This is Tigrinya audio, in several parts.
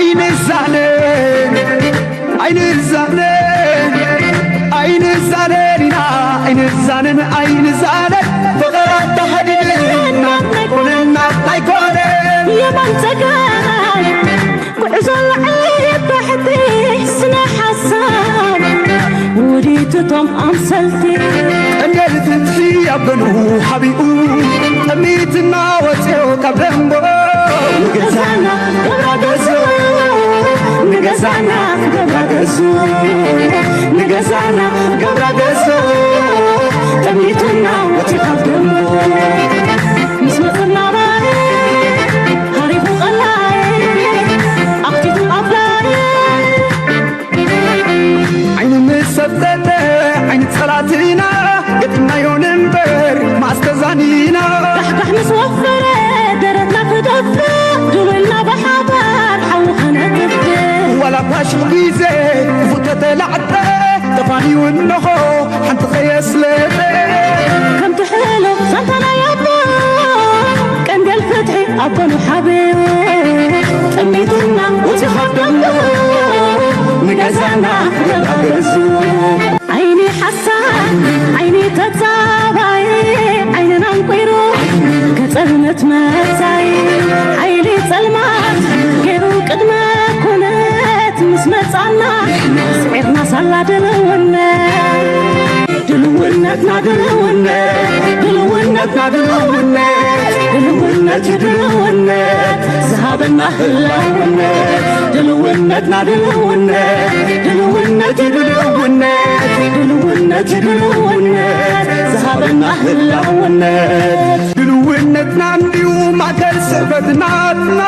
ኣይንዛነን ኣይንዛነን ኣይንዛነን ኢና ኣይንዛነን ኣይንዛነን ፍቕራት ተኸዲንና ኣይኮነና ኣይኮነን የማን ጸጋም ጉዕዞ ላዕሊ ታሕቲ ስነ ሓሳብ ውዲትቶም ኣምሰልቲ ጠንገል ፍትሒ ኣበኑ ሓቢኡ ጠሚትና ወፅዮ ካብ ደንቦ ንገዛና ገብራ ገዙ ንገዛና ገብራ ገዙ ንገዛና ገብራ ገዙ ጠሚትና ወፅዮ ካብ ደንቦ ምስ መፅና ባይ ሃሪፉ ቀላይ ኣኽቲቱ ኣባይ ዓይኒ ምስ ሰብጠጠ ዓይኒ ጸላትና ገጢምናዮ ንንበር ማስተዛኒና ጋሕጋሕ ምስ ወፈረ ደረትና ክደፍእ ድውልና ብሓባር ሓዊ ከነጥፍእ ዋላ ኳሽሕ ግዜ ክፉእ ተተላዕጠ ተፋንዩ እንሆ ሓንቲ ከየስለጠ ከምቲ ሕሉፍ ዛንታ ናይ ኣቦ ቀንዴል ፍትሒ ኣቦ ንሓብዮ ጠሚትና ውፂ ካብ ደንጎ ንገዛና ገዛ ገዙ ዓይኒ ሓሳብ ዓይኒ ተጻባይ ዓይንና እንቁይሩ ገጸብነት መጻይ ሓይሊ ጸልማት ገይሩ ቅድመ ኩነት ምስ መጻና ስዒርና ሳላ ድልውነት ድልውነትና ድልውነት ድልውነትና ድልውነት ድልውነት ድልውነት ዝሃበና ህላውነት ድልውነትና ድልውነት ድልውነት ድልውነት ድልውነት ድልውነት ዝሃበና ህላውነት ድልውነትና እንዲዩ ማእከል ስሕበትናትና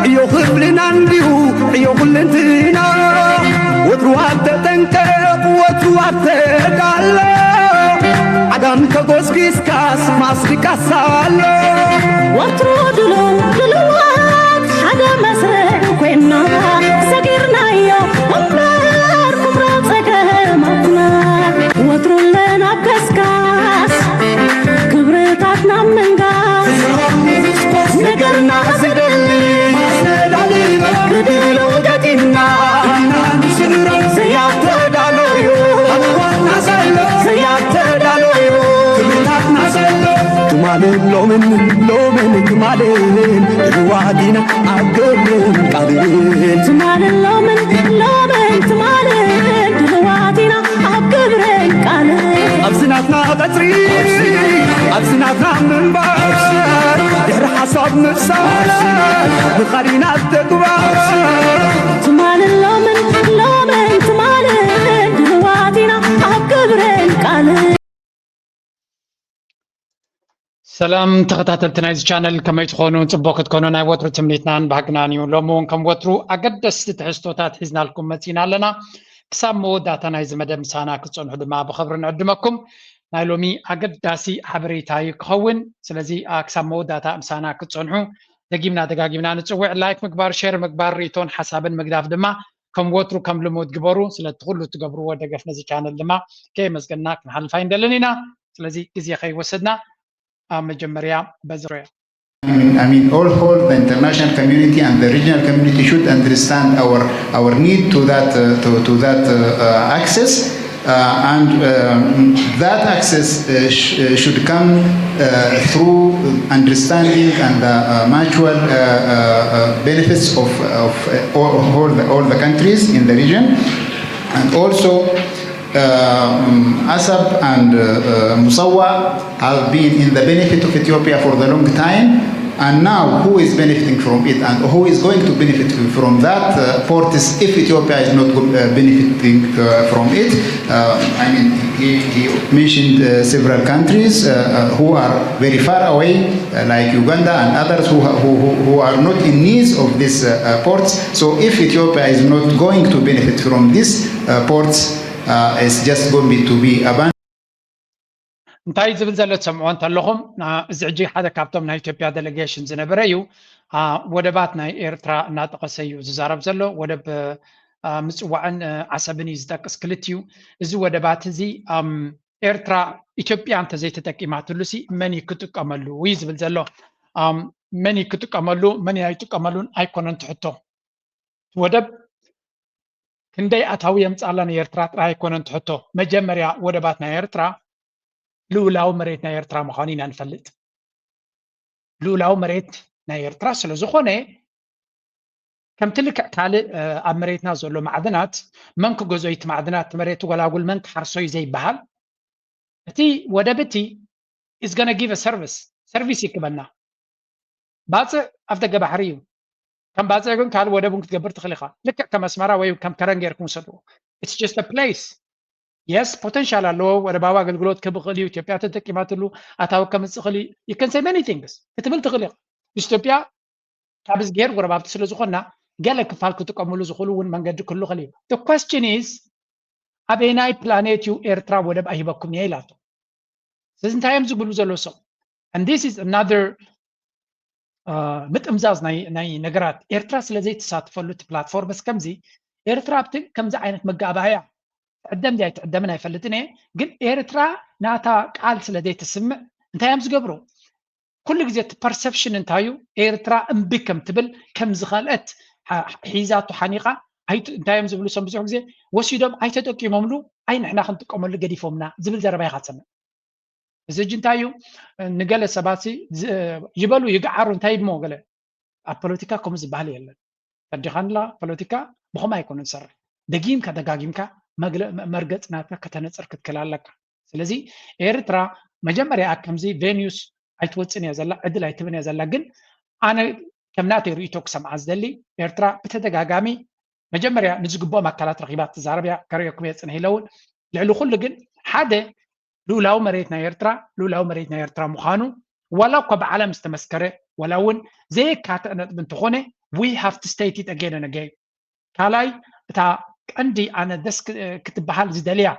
ዕዮ ክብልና እንዲዩ ዕዮ ኩልንትና ወትሩ ኣብ ተጠንቀቕ ወትሩ ኣብ ተዳሎ ዓጋም ተጎስጊስካስ ማስቲካስ ኣሎ ወትሩ ድሉው ድሉዋት ሓደ መስርዕ ኮይና ሰጊርናዮ እምበር ኩብራ ጸገማትና ወትሩ ኣለና ኣብ ከስካስ ክብርታትና ምንጋስ ነገርና ዘደሊ ማስተዳሊ መርድሎ ገጢምና ዘያተዳሎዩ ኣዋና ዘሎ ዘያተዳሎዩ ክብርታትና ዘሎ ትማልን ሎምን ሎምን ትማልን ድልዋት ኢና ኣብ ግብርን ቃልን ትማልን ሎምን ሎምን ትማልን ድልዋት ኢና ኣብ ግብርን ቃልን ኣብዚ ናትና ቀጽሪ ኣብዚ ናትና ምንባር ድሕሪ ሓሳብ ምፍሳር ንኻዲና ተግባር ትማልን ሎምን ሎምን ትማልን ድልዋት ኢና ኣብ ግብርን ቃልን ሰላም ተኸታተልቲ ናይዚ ቻነል ከመይ ትኾኑ? ጽቡቕ ክትኮኑ ናይ ወትሩ ትምኒትናን ባህግናን እዩ። ሎሚ እውን ከም ወትሩ ኣገደስቲ ትሕዝቶታት ሒዝናልኩም መጺና ኣለና። ክሳብ መወዳእታ ናይዚ መደብ ምሳና ክትጸንሑ ድማ ብኽብሪ ንዕድመኩም። ናይ ሎሚ ኣገዳሲ ሓበሬታ እዩ ክኸውን። ስለዚ ኣ፣ ክሳብ መወዳእታ ምሳና ክትጸንሑ ደጊምና ደጋጊምና ንጽውዕ። ላይክ ምግባር፣ ሼር ምግባር፣ ርእይቶን ሓሳብን ምግዳፍ ድማ ከም ወትሩ ከም ልሙድ ግበሩ። ስለቲ ኩሉ እትገብርዎ ደገፍ ነዚ ቻነል ድማ ከየመስገንና ክንሓልፍ ኣይንደልን ኢና። ስለዚ ግዜ ከይወሰድና ኣብ መጀመርያ በዚ ዙርያ I mean, I mean, all, all the international community and the regional community should understand our, our need to that, uh, to, to that, uh, uh, access. Uh, and, um, that access, uh, sh-, uh, should come, uh, through understanding and, uh, uh, mutual, uh, uh, uh, benefits of, of, uh, all, all the, all the countries in the region. And also, uh, um, Asab and, uh, uh, Musawa have been in the benefit of Ethiopia for the long time, and now who is benefiting from it, and who is going to benefit from that, uh, port is, if Ethiopia is not, uh, benefiting, uh, from it? Uh, I mean, he, he mentioned, uh, several countries, uh, uh, who are very far away, uh, like Uganda and others who, ha-, who, who, who are not in need of these, uh, uh, ports. So if Ethiopia is not going to benefit from these, uh, ports, uh, it's just going to be abandoned. እንታይ ዝብል ዘሎ ትሰምዕዎ እንተለኹም፣ አ፣ እዚ ሕጂ ሓደ ካብቶም ናይ ኢትዮጵያ ዴሌጌሽን ዝነበረ እዩ። አ፣ ወደባት ናይ ኤርትራ እናጠቐሰ እዩ ዝዛረብ ዘሎ። ወደብ፣ አ፣ ምጽዋዕን፣ አ፣ ዓሰብን እዩ ዝጠቅስ፣ ክልቲኡ። እዚ ወደባት እዚ፣ ኣም፣ ኤርትራ፣ ኢትዮጵያ እንተዘይተጠቂማትሉ ሲ መን እዩ ክጥቀመሉ እዩ ዝብል ዘሎ። ኣም፣ መን እዩ ክጥቀመሉ፣ መን ኣይጥቀመሉን ኣይኮነን ትሕቶ። ወደብ ክንደይ ኣታዊ የምፃላ ንኤርትራ ጥራይ ኣይኮነን ትሕቶ። መጀመርያ ወደባት ናይ ኤርትራ ልኡላዊ መሬት ናይ ኤርትራ ምዃኑ ኢና ንፈልጥ። ልኡላዊ መሬት ናይ ኤርትራ ስለ ዝኾነ፣ ከምቲ ልክዕ ካልእ ኣብ መሬትና ዘሎ ማዕድናት መን ክገዞ እቲ ማዕድናት መሬት ጎላጉል መን ክሓርሶ እዩ ዘይበሃል፣ እቲ ወደብ እቲ is gonna give a service፣ ሰርቪስ ይክበና። ባፅዕ ኣፍ ደገ ባሕሪ እዩ። ከም ባፅዕ ግን ካልእ ወደብ እውን ክትገብር ትኽእል ኢኻ። ልክዕ ከም ኣስመራ ወይ ከም ከረን ጌርኩም ውሰድዎ። It's just a place። Yes፣ ፖተንሻል ኣለዎ። ወደባዊ ኣገልግሎት ክህብ ይኽእል እዩ። ኢትዮጵያ ተጠቂማትሉ ኣታዊ ከምፅእ ይኽእል እዩ። You can say many things ክትብል ትኽእል ኢኻ። ምስ ኢትዮጵያ ካብ እዝግሄር ጎረባብቲ ስለ ዝኾንና ገለ ክፋል ክጥቀምሉ ዝኽእሉ እውን መንገዲ ክህሉ ይኽእል እዩ። The question is ኣበየናይ ፕላኔት እዩ ኤርትራ ወደብ ኣይህበኩም እየ ኢላቶ። ስለዚ እንታይ እዮም ዝብሉ ዘለዉ ሰብ? And this is another ምጥምዛዝ ናይ ነገራት። ኤርትራ ስለ ዘይተሳትፈሉ እቲ ፕላትፎርምስ ከምዚ ኤርትራ ኣብቲ ከምዚ ዓይነት መጋባእያ ትዕደም ድያ ኣይትዕደምን ኣይፈልጥን እየ፣ ግን ኤርትራ ናታ ቃል ስለ ዘይተስምዕ እንታይ እዮም ዝገብሩ? ኩሉ ግዜ እቲ ፐርሰፕሽን እንታይ እዩ? ኤርትራ እምቢ ከም ትብል ከም ዝኸልአት ሒዛቱ ሓኒቓ እንታይ እዮም ዝብሉ? ሰም ብዙሕ ግዜ ወሲዶም ኣይተጠቂሞምሉ፣ ኣይ ንሕና ክንጥቀመሉ ገዲፎምና ዝብል ዘረባ ኢኻ ትሰምዕ። እዚ ሕጂ እንታይ እዩ? ንገለ ሰባት ይበሉ ይግዓሩ እንታይ ይድሞ ገለ ኣብ ፖለቲካ ከምኡ ዝበሃል የለን። ፈዲኻንላ ፖለቲካ ብኸም ኣይኮነ ዝሰርሕ። ደጊምካ ደጋጊምካ መርገፅ ናትካ ከተነፅር ክትክእል ኣለካ። ስለዚ ኤርትራ መጀመርያ ከምዚ ቬኒዩስ ኣይትወፅን እያ ዘላ፣ ዕድል ኣይትብን እያ ዘላ። ግን ኣነ ከም ናተይ ርእይቶ ክሰምዓ ዝደሊ ኤርትራ ብተደጋጋሚ መጀመርያ ንዝግብኦም ኣካላት ረኺባ ትዛረብ እያ። ከርእየኩም እየ ፅንሕ ኢለ እውን። ልዕሊ ኩሉ ግን ሓደ ልኡላዊ መሬት ናይ ኤርትራ ልኡላዊ መሬት ናይ ኤርትራ ምዃኑ ዋላ እኳ ብዓለም ዝተመስከረ ዋላ እውን ዘየካትዕ ነጥቢ እንተኾነ we have to state it again and again። ካልኣይ እታ ቀንዲ ኣነ ደስ ክትበሃል ዝደልያ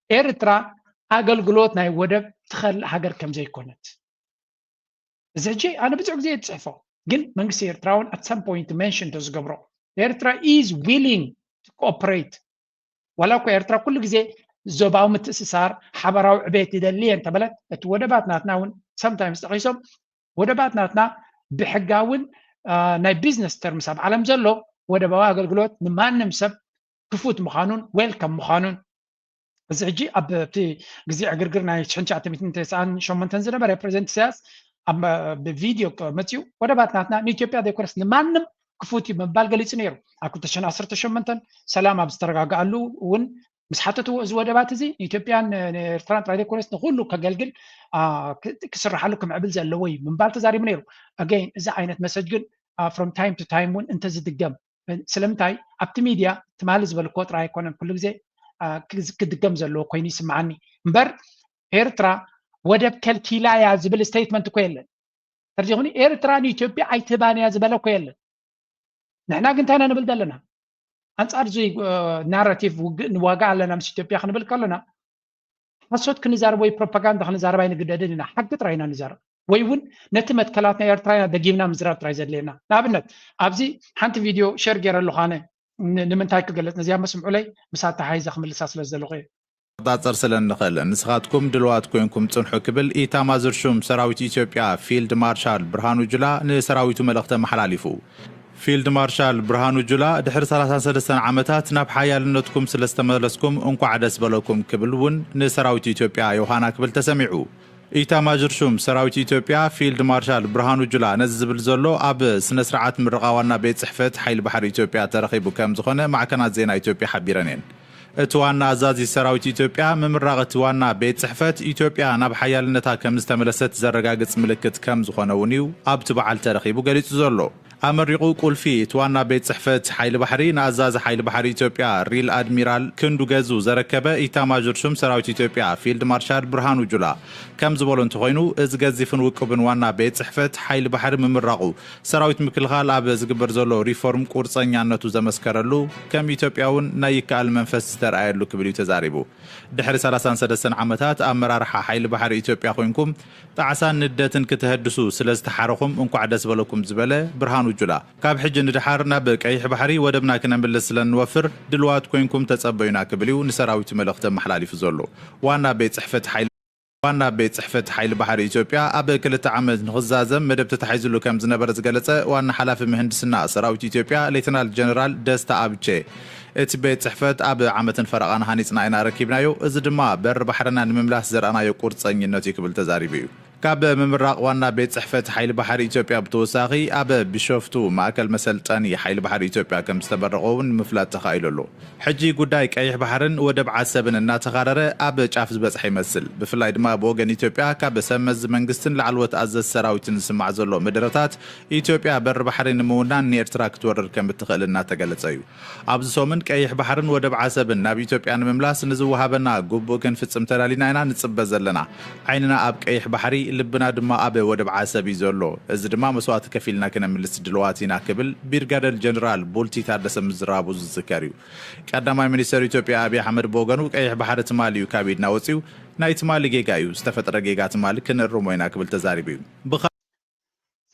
ኤርትራ ኣገልግሎት ናይ ወደብ ትኸልእ ሃገር ከም ዘይኮነት እዚ ሕጂ ኣነ ብዙሕ ግዜ እየ ዝፅሕፎ፣ ግን መንግስቲ ኤርትራ እውን at some point mention እንተዝገብሮ ኤርትራ is willing to cooperate። ዋላ እኮ ኤርትራ ኩሉ ግዜ ዞባዊ ምትእስሳር ሓበራዊ ዕቤት ይደሊ እየ እንተበለት እቲ ወደባት ናትና እውን sometimes ጠቒሶም ወደባት ናትና ብሕጋውን ናይ ቢዝነስ ተርምስ ኣብ ዓለም ዘሎ ወደባዊ ኣገልግሎት ንማንም ሰብ ክፉት ምዃኑን ዌልካም ምዃኑን እዚ ሕጂ ኣብ እቲ ግዜ ዕግርግር ናይ ሽሕን ትሽዓተ ሚእትን ተስዓን ሸሞንተን ዝነበረ ፕሬዚደንት ኢሳያስ ኣብ ብቪድዮ መፅኡ ወደባት ናትና ንኢትዮጵያ ዘይኮነስ ንማንም ክፉት እዩ ምባል ገሊፁ ነይሩ። ኣብ ክልተ ሽሕን ዓሰርተ ሸሞንተን ሰላም ኣብ ዝተረጋግኣሉ እውን ምስ ሓተትዎ እዚ ወደባት እዚ ንኢትዮጵያን ንኤርትራን ጥራይ ዘይኮነስ ንኩሉ ከገልግል ክስርሓሉ ክምዕብል ዘለዎ እዩ ምባል ተዛሪቡ ነይሩ። ኣገይን እዚ ዓይነት መሰጅ ግን from time to time እውን እንተዝድገም ስለምንታይ ኣብቲ ሚድያ ትማሊ ዝበልክዎ ጥራይ ኣይኮነን ኩሉ ግዜ ክድገም ዘለዎ ኮይኑ ይስምዓኒ እምበር ኤርትራ ወደብ ከልኪላ እያ ዝብል ስቴትመንት እኮ የለን። ተርዚኹኒ ኤርትራ ንኢትዮጵያ ኣይትህባን እያ ዝበለ እኮ የለን። ንሕና ግን እንታይ ኢና ንብል ዘለና? ኣንጻር እዚ ናራቲቭ ውግእ ንዋጋ ኣለና ምስ ኢትዮጵያ ክንብል ከለና ሓሶት ክንዛረብ ወይ ፕሮፓጋንዳ ክንዛረብ ኣይንግደድን ኢና። ሓቂ ጥራይ ኢና ንዛረብ ወይ እውን ነቲ መትከላት ናይ ኤርትራ ኢና ደጊምና ምዝራብ ጥራይ ዘድልየና። ንኣብነት ኣብዚ ሓንቲ ቪድዮ ሸር ገይረ ኣለኹ ኣነ ንምንታይ ክገልጽ ነዚኣ መስምዑለይ ምስ ኣተሓሒዘ ክምልሳ ስለ ዝደለኹ እየ። ቁጻጸር ስለ እንኽእል ንስኻትኩም ድልዋት ኮይንኩም ጽንሑ ክብል ኢታማዞር ሹም ሰራዊት ኢትዮጵያ ፊልድ ማርሻል ብርሃኑ ጁላ ንሰራዊቱ መልእኽቲ ኣመሓላሊፉ። ፊልድ ማርሻል ብርሃኑ ጁላ ድሕሪ ሰላሳን ሰለስተን ዓመታት ናብ ሓያልነትኩም ስለ ዝተመለስኩም እንኳዕ ደስ በለኩም ክብል እውን ንሰራዊት ኢትዮጵያ ዮሃና ክብል ተሰሚዑ። ኢታማዦር ሹም ሰራዊት ኢትዮጵያ ፊልድ ማርሻል ብርሃኑ ጁላ ነዚ ዝብል ዘሎ ኣብ ስነ ስርዓት ምረቓ ዋና ቤት ጽሕፈት ሓይሊ ባሕሪ ኢትዮጵያ ተረኺቡ ከም ዝኾነ ማዕከናት ዜና ኢትዮጵያ ሓቢረን እየን። እቲ ዋና ኣዛዚ ሰራዊት ኢትዮጵያ ምምራቕ እቲ ዋና ቤት ጽሕፈት ኢትዮጵያ ናብ ሓያልነታ ከም ዝተመለሰት ዘረጋግጽ ምልክት ከም ዝኾነ እውን እዩ ኣብቲ በዓል ተረኺቡ ገሊጹ ዘሎ። ኣመሪቑ ቁልፊ እቲ ዋና ቤት ጽሕፈት ሓይሊ ባሕሪ ንኣዛዚ ሓይሊ ባሕሪ ኢትዮጵያ ሪል ኣድሚራል ክንዱ ገዙ ዘረከበ ኢታማዦር ሹም ሰራዊት ኢትዮጵያ ፊልድ ማርሻል ብርሃኑ ጁላ ከም ዝበሎ እንተኾይኑ እዚ ገዚፍን ውቁብን ዋና ቤት ጽሕፈት ሓይሊ ባሕሪ ምምራቑ ሰራዊት ምክልኻል ኣብ ዝግበር ዘሎ ሪፎርም ቁርፀኛነቱ ዘመስከረሉ ከም ኢትዮጵያ እውን ናይ ይከኣል መንፈስ ዝተረኣየሉ ክብል እዩ ተዛሪቡ። ድሕሪ ሰላሳን ሰለስተን ዓመታት ኣመራርሓ ሓይሊ ባሕሪ ኢትዮጵያ ኮይንኩም ጣዕሳን ንደትን ክተሀድሱ ስለ ዝተሓረኹም እንኳዕ ደስ በለኩም ዝበለ ብርሃኑ ጁላ፣ ካብ ሕጂ ንደሓር ናብ ቀይሕ ባሕሪ ወደብና ክነምልስ ስለ እንወፍር ድልዋት ኮይንኩም ተጸበዩና ክብል እዩ ንሰራዊቱ መልእኽቲ ኣመሓላሊፉ ዘሎ። ዋና ቤት ጽሕፈት ሓይሊ ዋና ቤት ጽሕፈት ሓይሊ ባሕሪ ኢትዮጵያ ኣብ ክልተ ዓመት ንኽዛዘም መደብ ተታሒዙሉ ከም ዝነበረ ዝገለጸ ዋና ሓላፊ ምህንድስና ሰራዊት ኢትዮጵያ ሌተናል ጀነራል ደስታ ኣብቼ፣ እቲ ቤት ጽሕፈት ኣብ ዓመትን ፈረቓን ሃኒጽና ኢና ረኪብናዮ፣ እዚ ድማ በሪ ባሕርና ንምምላስ ዘርኣናዮ ቁርጸኝነት እዩ ክብል ተዛሪቡ እዩ። ካብ ምምራቕ ዋና ቤት ጽሕፈት ሓይሊ ባሕሪ ኢትዮጵያ ብተወሳኺ ኣብ ቢሾፍቱ ማእከል መሰልጠኒ ሓይሊ ባሕሪ ኢትዮጵያ ከም ዝተመረቑ እውን ንምፍላጥ ተኻኢሉ ኣሎ። ሕጂ ጉዳይ ቀይሕ ባሕርን ወደብ ዓሰብን እናተኻረረ ኣብ ጫፍ ዝበጽሐ ይመስል። ብፍላይ ድማ ብወገን ኢትዮጵያ ካብ ሰብ መዚ መንግስትን ላዕለዎት ኣዘዝ ሰራዊትን ዝስማዕ ዘሎ ምድረታት ኢትዮጵያ በሪ ባሕሪ ንምውናን ንኤርትራ ክትወርር ከም እትኽእል እናተገለጸ እዩ። ኣብዚ ሰሙን ቀይሕ ባሕርን ወደብ ዓሰብን ናብ ኢትዮጵያ ንምምላስ ንዝወሃበና ግቡእ ክንፍጽም ተዳሊና ኢና ንጽበ ዘለና። ዓይንና ኣብ ቀይሕ ባሕሪ፣ ልብና ድማ ኣብ ወደብ ዓሰብ እዩ ዘሎ። እዚ ድማ መስዋእቲ ከፊልና ክነምልስ ድልዋት ኢና ክብል ብሪጋደር ጀነራል ቡልቲ ታደሰ ምዝራቡ ዝዝከር እዩ። ቀዳማይ ሚኒስተር ኢትዮጵያ ኣብይ ኣሕመድ ብወገኑ ቀይሕ ባሕሪ ትማሊ እዩ ካብ ኢድና ወጺኡ፣ ናይ ትማሊ ጌጋ እዩ፣ ዝተፈጥረ ጌጋ ትማሊ ክንእርሞ ኢና ክብል ተዛሪቡ እዩ። ብኻ-